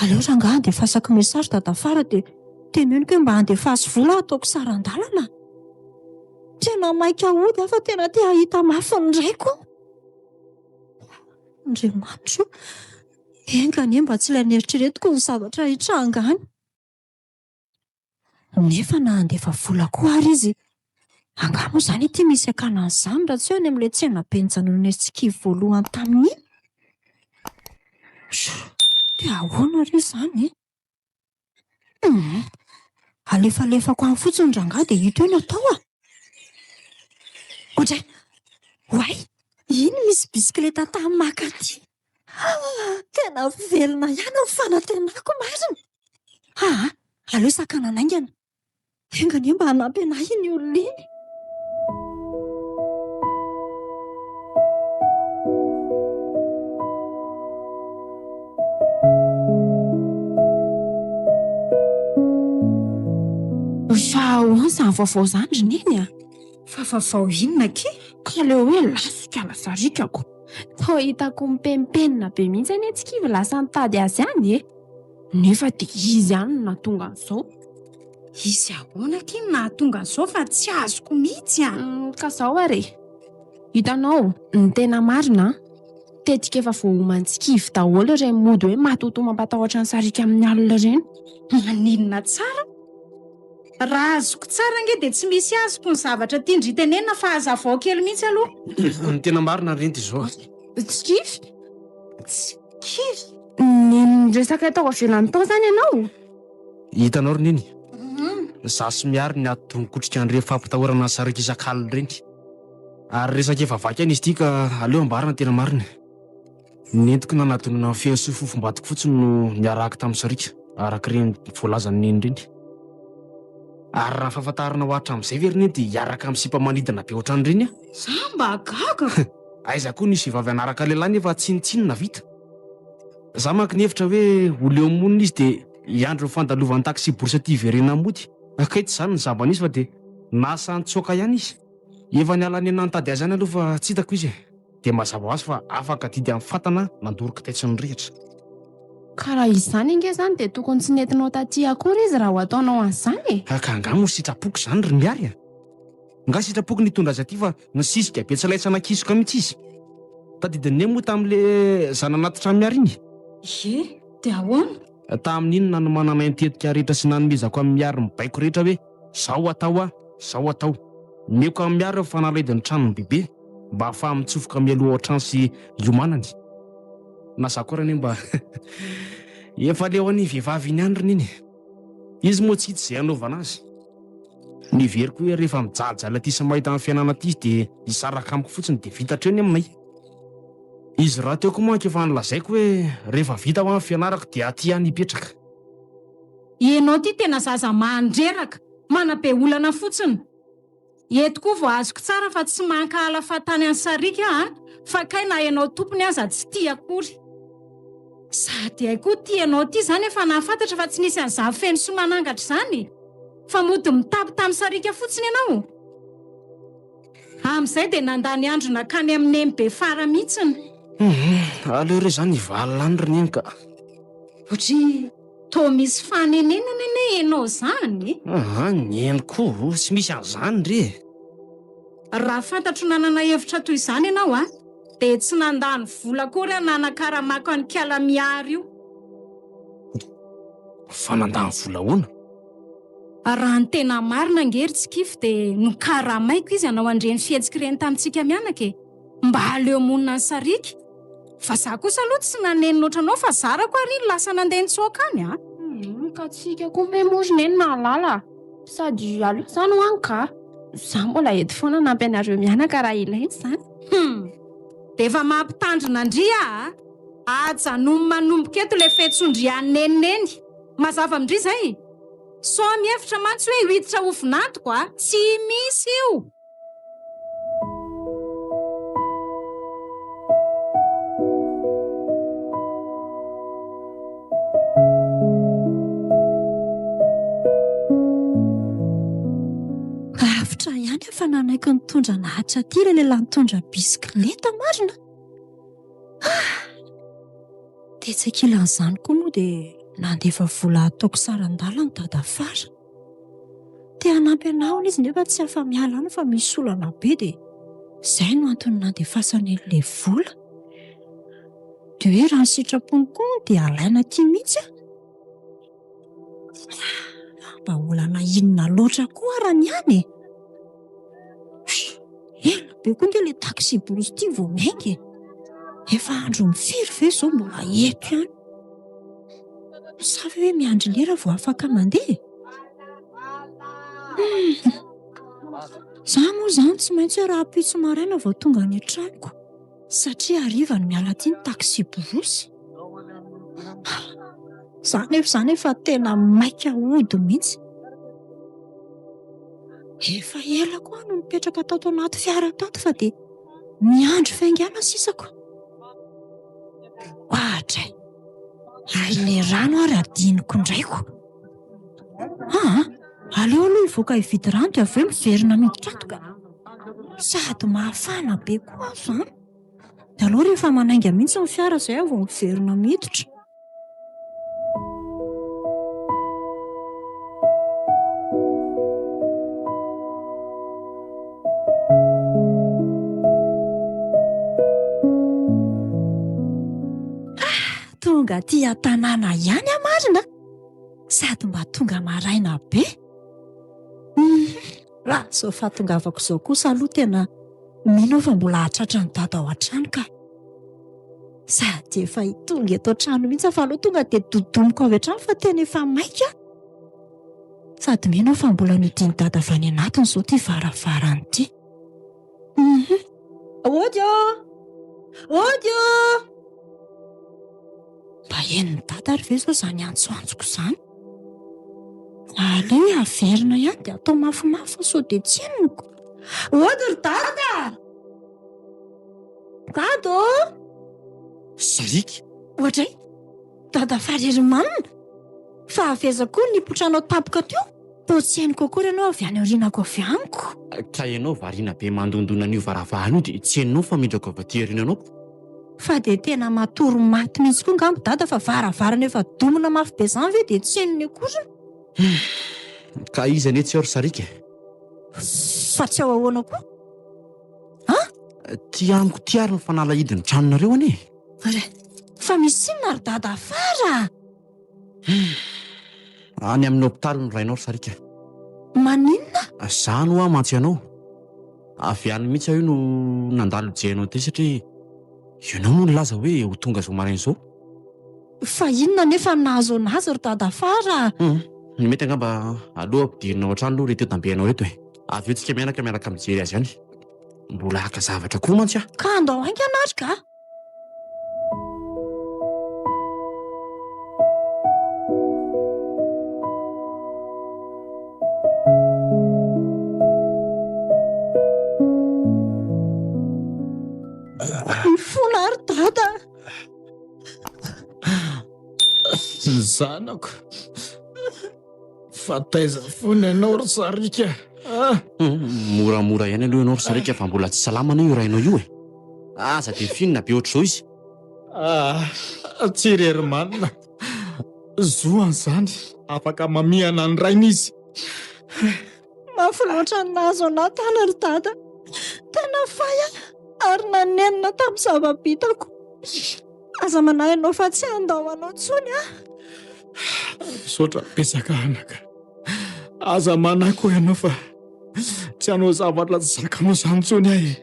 aleo rangahy andefasako message dadafara dia teneniko hoe mba andefaso vola aho ataoko saran-dalana. Tena maika hody aho fa tena te hahita mafy ny raiko. Andriamanitra o, enga anie mba tsy ilay neritreretiko ny zavatra hitranga any. Nefa na handefa vola koa ary izy, angaha moa izany ity misy hakana an'izany raha tsy hoe any amin'ilay tsena be nijanonanay sy Kivy voalohany tamin'iny? Dia ahoana re izany e? Hum! Alefalefako any fotsiny rangahy dia hita eo ny atao a! Oadray! Oay! Iny misy bisikileta tany maka aty! Tena velona ihany ny fanantenako marina! Aa! Aleo sakanana haingana! Enga anie mba hanampy anah iny olona iny! Fa ahoana izany vaovao izany ry Neny a? Fa vaovao inona akia? Ka aleo hoe lasika lasarikako. Toa hitako mipenimpenina be mihitsy anie Tsikivy lasa nitady azy any e! Nefa dia izy ihany no nahatonga an'izao. Izy ahoana akia no nahatonga an'izao fa tsy azoko mihitsy a! Ka izao ary e! Hitanao, ny tena marina an! Tetika efa voaoman'i Tsikivy daholo ireny mody hoe matotoa mampatahotra ny sariaka amin'ny alina ireny. Maninona tsara? Raha azoko tsara ange dia tsy misy azoko ny zavatra tian-dry tenenina fa hazavao kely mihitsy aloha. Ny tena marina ry Renty izao a. Tsikivy? Tsikivy? Ny resaka tao avelany tao izany ianao? Hitanao ry Neny? Izaho sy Miary niato nikotrika an'ireny fampitahorana ny sariaka isak'alina ireny. Ary resaka efa vaky ihany izy ity ka aleo ambara ny tena marina e. Nentiko nanadinoana ny feno sy fofombadiko fotsiny no niarahako tamin'i Sariaka, araka ireny voalazan'i Neny ireny. Ary raha ny fahafantarana ho hatramin'izay ve ry Neny dia hiaraka amin'ny sipa manidina be ohatran'ireny aho? Za mba gaga ko! Aiza koa nisy vehivavy hanaraka lehilahy nefa tsinontsinona vita. Za manko nihevitra hoe ho leo monina izy dia hiandry ny fandalovan'ny taxi-brousse aty hiverenany mody. Kay tsy izany ny zava-nisy fa dia nasa nitsoaka ihany izy. Efa niala nenina nitady azy ihany aloha fa tsy hitako izy e. Dia mazava ho azy fa afaka adidy amin'ny fatana nandoro kitay tsy nirehitra. Ka raha izany ange izany dia tokony tsy nentinao taty akory izy raha ho ataonao an'izany e! Ka angaha moa sitrapoko izany ry Miary a! Nga sitrapoko ny hitondra azy aty fa nisisika be tsy laitra nakisoka mihitsy izy. Tadidin'i Neny moa tamin'le za nanatitra an'i Miary iny? Ie, dia ahoana? Tamin'iny nanomananay ny tetika rehetra sy nanomezako an'i Miary ny baiko rehetra hoe zao atao a, zao atao. Omeko an'i Miary ny fanalahidin'ny tranon'i Bebe mba hahafahany mitsofoka mialoha ao an-trano sy hiomanany. Na za koa ary anie mba efa leo an'iny vehivavy iny ihany ry Neny e. Izy moa tsy hita izay hanaovana azy. Neveriko hoe rehefa mijalijaly aty sy mahita ny fiainana aty izy dia hisaraka amiko fotsiny dia vita hatreo ny aminay. Izy rahateo koa manko efa nolazaiko hoe rehefa vita hoa ny fianarako dia aty aho no hipetraka. Ianao ity tena zaza mandreraka, manabe olana fotsiny. Eto koa vao azoko tsara fa tsy mankahala fahatany an'i Sariaka aho an, fa kay na ianao tompony aza tsy tia akory. Sady hay koa ity ianao ity izany efa nahafantatra fa tsy nisy an'izany feno sy manangatra izany fa mody mitapy tamin'i Sariaka fotsiny ianao. Amin'izay dia nandany andro nankany amin'i Neny Befara mihitsiny. Hum, aleo re izany hivalona any ry Neny ka. Ohatry toa misy fanenenana anie ianao izany e! Aa, Neny koa, tsy misy an'izany re e! Raha fantatro nanana hevitra toy izany ianao a, dia tsy nandany vola akory aho nanakaramako an'i Kala Mihary io. Fa nandany vola ahoana? Raha ny tena marina ange ry Tsikify dia nokaramaiko izy hanao an'ireny fihetsika ireny tamintsika mianaka e! Mba aleo monina any sariaka. Fa za kosa aloha tsy nanenina ohatranao fa zarako ary iny lasa nandeha nitsoaka any a! Humm ka tsika koa ve moa ry neny mahalala a! Sady aleo izany ho any ka! Za mbola eto foana hanampy anareo mianaka raha ilaina izany. Humm! Dia efa mampitandrina an-dry aho a! Ajanony manomboka eto ilay fetsondrian'i neny neny! Mazava amin-dry izay? Sao mihevitra mantsy hoe hiditra ho vinantoko a! Tsy misy io! Avotra ihany aho fa nanaiky nitondra an'Atra aty ilay lehilahy nitondra bisikileta marina. Ah! Tetsy ankilan'izany koa moa dia nandefa vola hataoko saran-dalana Dadafara. Te hanampy anah hono izy nefa tsy afa-miala any fa misy olana be dia izay no antony nandefasany an'ilay vola. Dia hoe raha ny sitrapony koa moa dia alaina aty mihitsy aho. Mba olana inona loatra koa ara ny any e? Ela be koa nge ilay taxi-brousse ity vao miainga e! Efa andron'ny firy ve izao mbola eto ihany? Sa ve hoe miandry lera vao afaka mandeha e? Za moa izany tsy maintsy hoe rahampitso maraina vao tonga any an-tranoko satria hariva no miala aty ny taxi-brousse. Za nefa izany efa tena maika hody mihitsy. Efa ela koa aho no nipetraka tato anaty fiara tato fa dia miandry faingana sisa ko. Ohatray! Ary ilay rano ary adinoko indray ko. Aa! Aleo aloha hivoaka hividy rano dia avy eo miverina miditra ato ka. Sady mafana be koa aho izany. Dia aleo rehefa manainga mihitsy ny fiara izay aho vao miverina miditra. Tonga aty an-tanàna ihany aho marina sady mba tonga maraina be. Raha izao fahatongavako izao kosa aloha tena mino aho fa mbola hahatratra an'i Dada ao an-trano ka. Sady efa tonga eto an-trano mihitsy aho fa aleo tonga dia dodomiko avy hatrany fa tena efa maika. Sady mino aho fa mbola nodian'i Dada avy any anatiny izao ity varavarana ity. Hum. Ody ô! Ody ô! Mba henon'i Dada ary ve izao izany antsoantsoko izany? Aleo hoe averina ihany dia atao mafimafy fa sao dia tsy henoko. Ody ry Dada! Dada ô! Sariaka! Oadray! Dada Farerimanina! Fa avy aiza koa no nipotranao tampoka teo? Toa tsy henoko akory ianao avy any aorianako avy amiko. Ka ianao variana be mandondona an'io varavarana io dia tsy henonao fa mindrako avy aty aoriananao ko. Fa dia tena matory maty mihitsy koa angamba Dada fa varavarana efa domina mafy be izany ve dia tsy henony akory? Ka iza anie tsy ao ry Sariaka e? Fa tsy ao ahoana koa? An? Ty amiko ty ary ny fanalahidin'ny tranonareo anie e! Re, fa misy inona ry dada afara? Any amin'ny hopitaly ny rainao ry Sariaka. Maninona? Zany hoa mantsy ianao. Avy any mihitsy aho io no nandalo nijery anao tety satria ianao moa nilaza hoe ho tonga izao maraina izao. Fa inona anefa no nahazo anazy ry dada afara? Hum, ny mety angamba aloha ampidirina ao an-trano aloha ireto tambenao ireto e. Avy eo tsika mianaka miaraka mijery azy any. Mbola haka zavatra koa mantsy aho. Ka andao haingana ary ka! Mifona ary dada. Ny zanako. Fa taiza foana ianao ry Sariaka ah? Moramora ihany aloha ianao ry Sariaka fa mbola tsy salama anie io rainao io e. Aza dia finina be ohatr'izao izy. Ah, tsy irery manina. Zo an'izany, afaka mamihana ny rainy izy. Mafy loatra ny nahazo anah tany ry dada. Tena fay aho ary nanenina tamin'ny zava-bitako. Aza manahy ianao fa tsy handao anao intsony aho. Misaotra betsaka anaka. Aza manahy koa ianao fa tsy hanao zavatra tsy zakanao izany intsony aho e.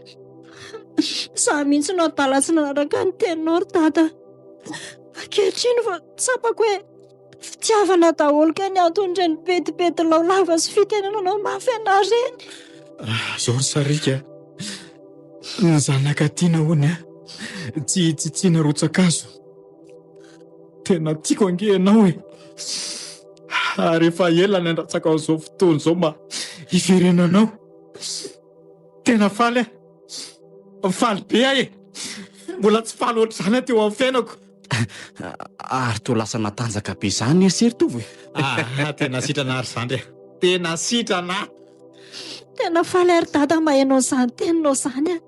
Izaho mihitsy no adala tsy nanaraka ny teninao ry dada. Ankehitriny vao tsapako hoe fitiavana daholo kay ny anton'ireny bedibedy lao lava sy fitenenanao mafy anah ireny. Izao ry Sariaka, ny zanaka tiana hono tsy hitsitsiana rotsa-kazo. Tena tiako ange ianao e! Ary efa ela ny andratsako an'izao fotoana izao mba hiverenanao. Tena faly aho. Faly be aho e! Mbola tsy faly ohatr'izany aho teo amin'ny fiainako. Ary toa lasa natanjaka be izany ry se ry Tovo e! Ah, tena sitrana ry zandry a! Tena sitrana! Tena faly aho ry dada maheno an'izany teninao izany a!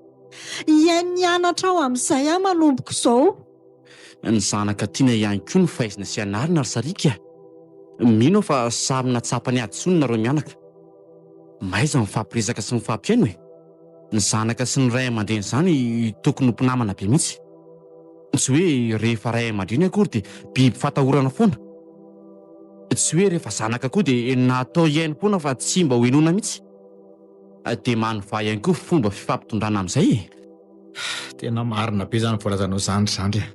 Hihaino ny anatrao amin'izay aho manomboka izao. Ny zanaka tiana ihany koa no faizina sy anarina ry Sariaka a! Mino aho fa samy nahatsapa ny hadisoany nareo mianaka. Mahaiza mifampiresaka sy mifampihaino e! Ny zanaka sy ny ray aman-dreny izany tokony ho mpinamana be mihitsy. Tsy hoe rehefa ray aman-dreny akory dia biby fatahorana foana. Tsy hoe rehefa zanaka koa dia natao hihaino foana fa tsy mba ho henoina mihitsy. Dia manovà ihany koa fomba fifampitondrana amin'izay e! Tena marina be izany voalazanao izany ry zandry a!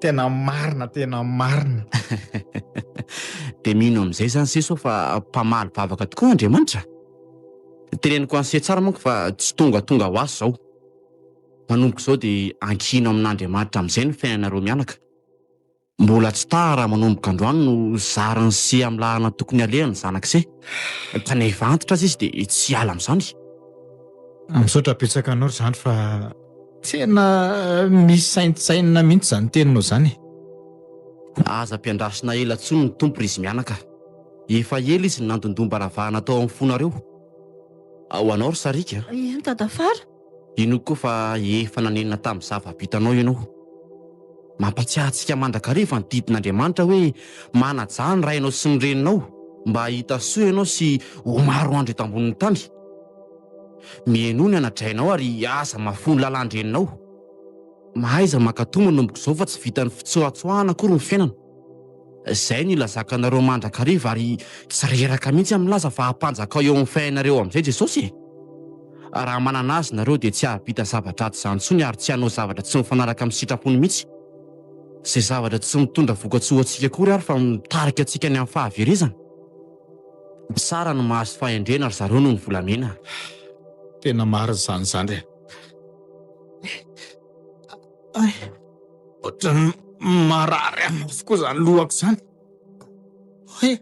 Tena marina, tena marina. Dia mino amin'izay izany se sao fa mpamaly vavaka tokoa Andriamanitra? Teneniko an'se tsara manko fa tsy tongatonga ho azy izao. Manomboka izao dia ankino amin'Andriamanitra amin'izay ny fiainanareo mianaka. Mbola tsy tara raha manomboka androany no zarin'i se amin'ny lalana tokony alehany ny zanak'i se. Ka na efa antitra aza izy dia tsy hiala amin'izany. Misaotra betsaka anao ry zandry fa tena misy saintsainina mihitsy izany teninao izany e. Aza ampiandrasina ela intsony ny Tompo ry izy mianaka. Efa ela izy no nandondom-baravahana tao amin'ny fonareo. Ho anao ry Sariaka a. Eny Dadafara. Inoako koa fa efa nanenina tamin'ny zava-bitanao ianao. Mampatsiahy antsika mandrakariva ny didin'Andriamanitra hoe manajà ny rainao sy ny reninao mba hahita soa ianao sy ho maro andro eto ambonin'ny tany. Mihainoa ny ana-drainao ary aza mahafoy ny lalàn-dreninao. Mahaiza mankatò manomboka izao fa tsy vitan'ny fitsoatsoahana akory ny fiainana. Izay no ilazako anareo mandrakariva ary tsy reraka mihitsy aho milaza fa hampanjakao eo amin'ny fiainanareo amin'izay Jesosy e! Raha manana Azy nareo dia tsy hahavita zava-dratsy izany intsony ary tsy hanao zavatra tsy mifanaraka amin'ny sitrapony mihitsy. Izay zavatra tsy mitondra vokatsoa ho antsika akory ary fa mitarika antsika any amin'ny fahaverezana. Tsara ny mahazo fahendrena ry zareo noho ny volamena. Tena marina izany zandry a! Ay! Ohatran'ny marary ahy mafy koa izany lohako izany. Hay!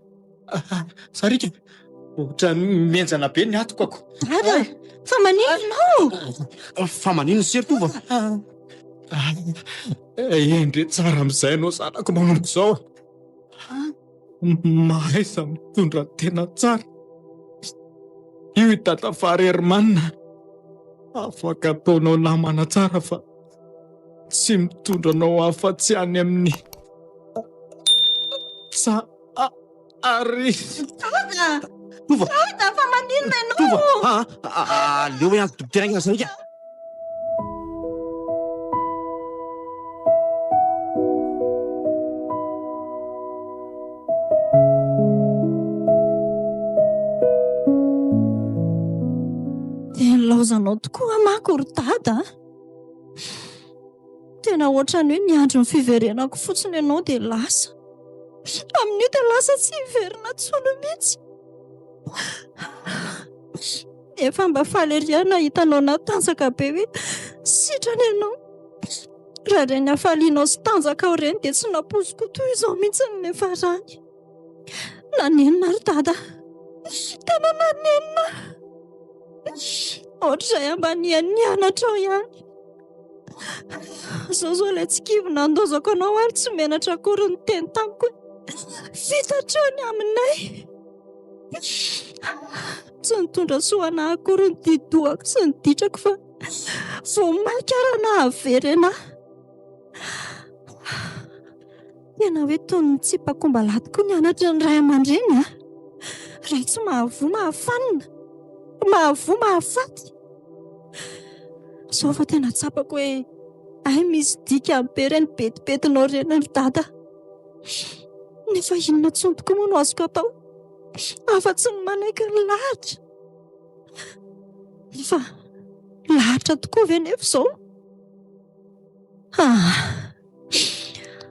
Sariaka, ohatran'ny mihenjana be ny hatokako. Dada, fa maninona ianao? Fa maninona sy ry Tovo? Endre tsara amin'izay ianao zanako manomboka izao. Mahaiza mitondra tena tsara. Io i Dada Fary Herman. Afaka ataonao namana tsara fa tsy mitondra anao afa-tsy any amin'ny sa. Ary. Dada! Tova! Dada, fa maninona ianao? Tova! Ah, aleo hoe any dokotera haingana zany ka. Dia nilaozanao tokoa manko ry dada a! Tena ohatran'ny hoe niandry ny fiverenako fotsiny ianao dia lasa. Amin'io dia lasa tsy hiverina intsony mihitsy. Efa mba faly ery aho nahita anao natanjaka be hoe sitrana ianao. Raha ireny hafalianao sy tanjakao ireny dia tsy nampoiziko toy izao mihitsy ny niafarany. Nanenina ry dada. Tena nanenina. Ohatr'izay ambanian'ny nianatrao ihany. Izao izao ilay tsy kivy nandozako anao ary tsy menatra akory niteny tamiko hoe vita hatreo ny aminay. Tsy nitondra soa anah akory ny didohako sy ny ditrako fa vao mainka ara nahavery anah. Tena hoe toy ny tsipakombalahy tokoa ny anatry ny ray aman-dreny a! Raha tsy mahavoa mahafanina, mahavoa mahafaty. Izao vao tena tsapako hoe hay misy dikany be ireny betibetinao ireny ry dada. Nefa inona intsony tokoa moa no azoko atao afa-tsy ny manaiky ny lahatra. Nefa lahatra tokoa ve nefa izao? Ah!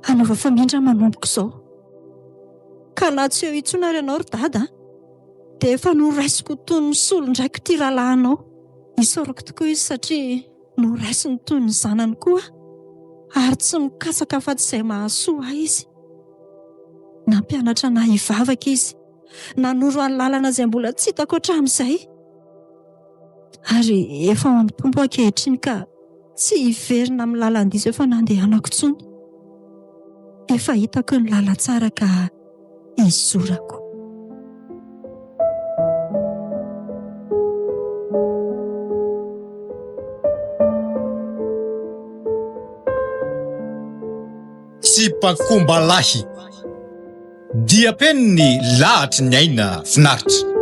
Hanaova famindra manomboka izao. Ka na tsy eo intsony ary ianao ry dada dia efa noraisiko toy ny solon-draiko ity rahalahinao. Isaorako tokoa izy satria noraisiny toy ny zanany koa aho ary tsy mikatsaka afa-tsy izay mahasoa ahy izy. Nampianatra anà hivavaka izy, nanoro ahy lalana izay mbola tsy hitako hatramin'izay. Ary efa ao amin'ny Tompo aho ankehitriny ka tsy hiverina amin'ny lalan-diso efa nandehanako intsony. Efa hitako ny lalantsara ka hizorako. Tsipakombalahy. Diam-peniny lahatry ny aina finaritra.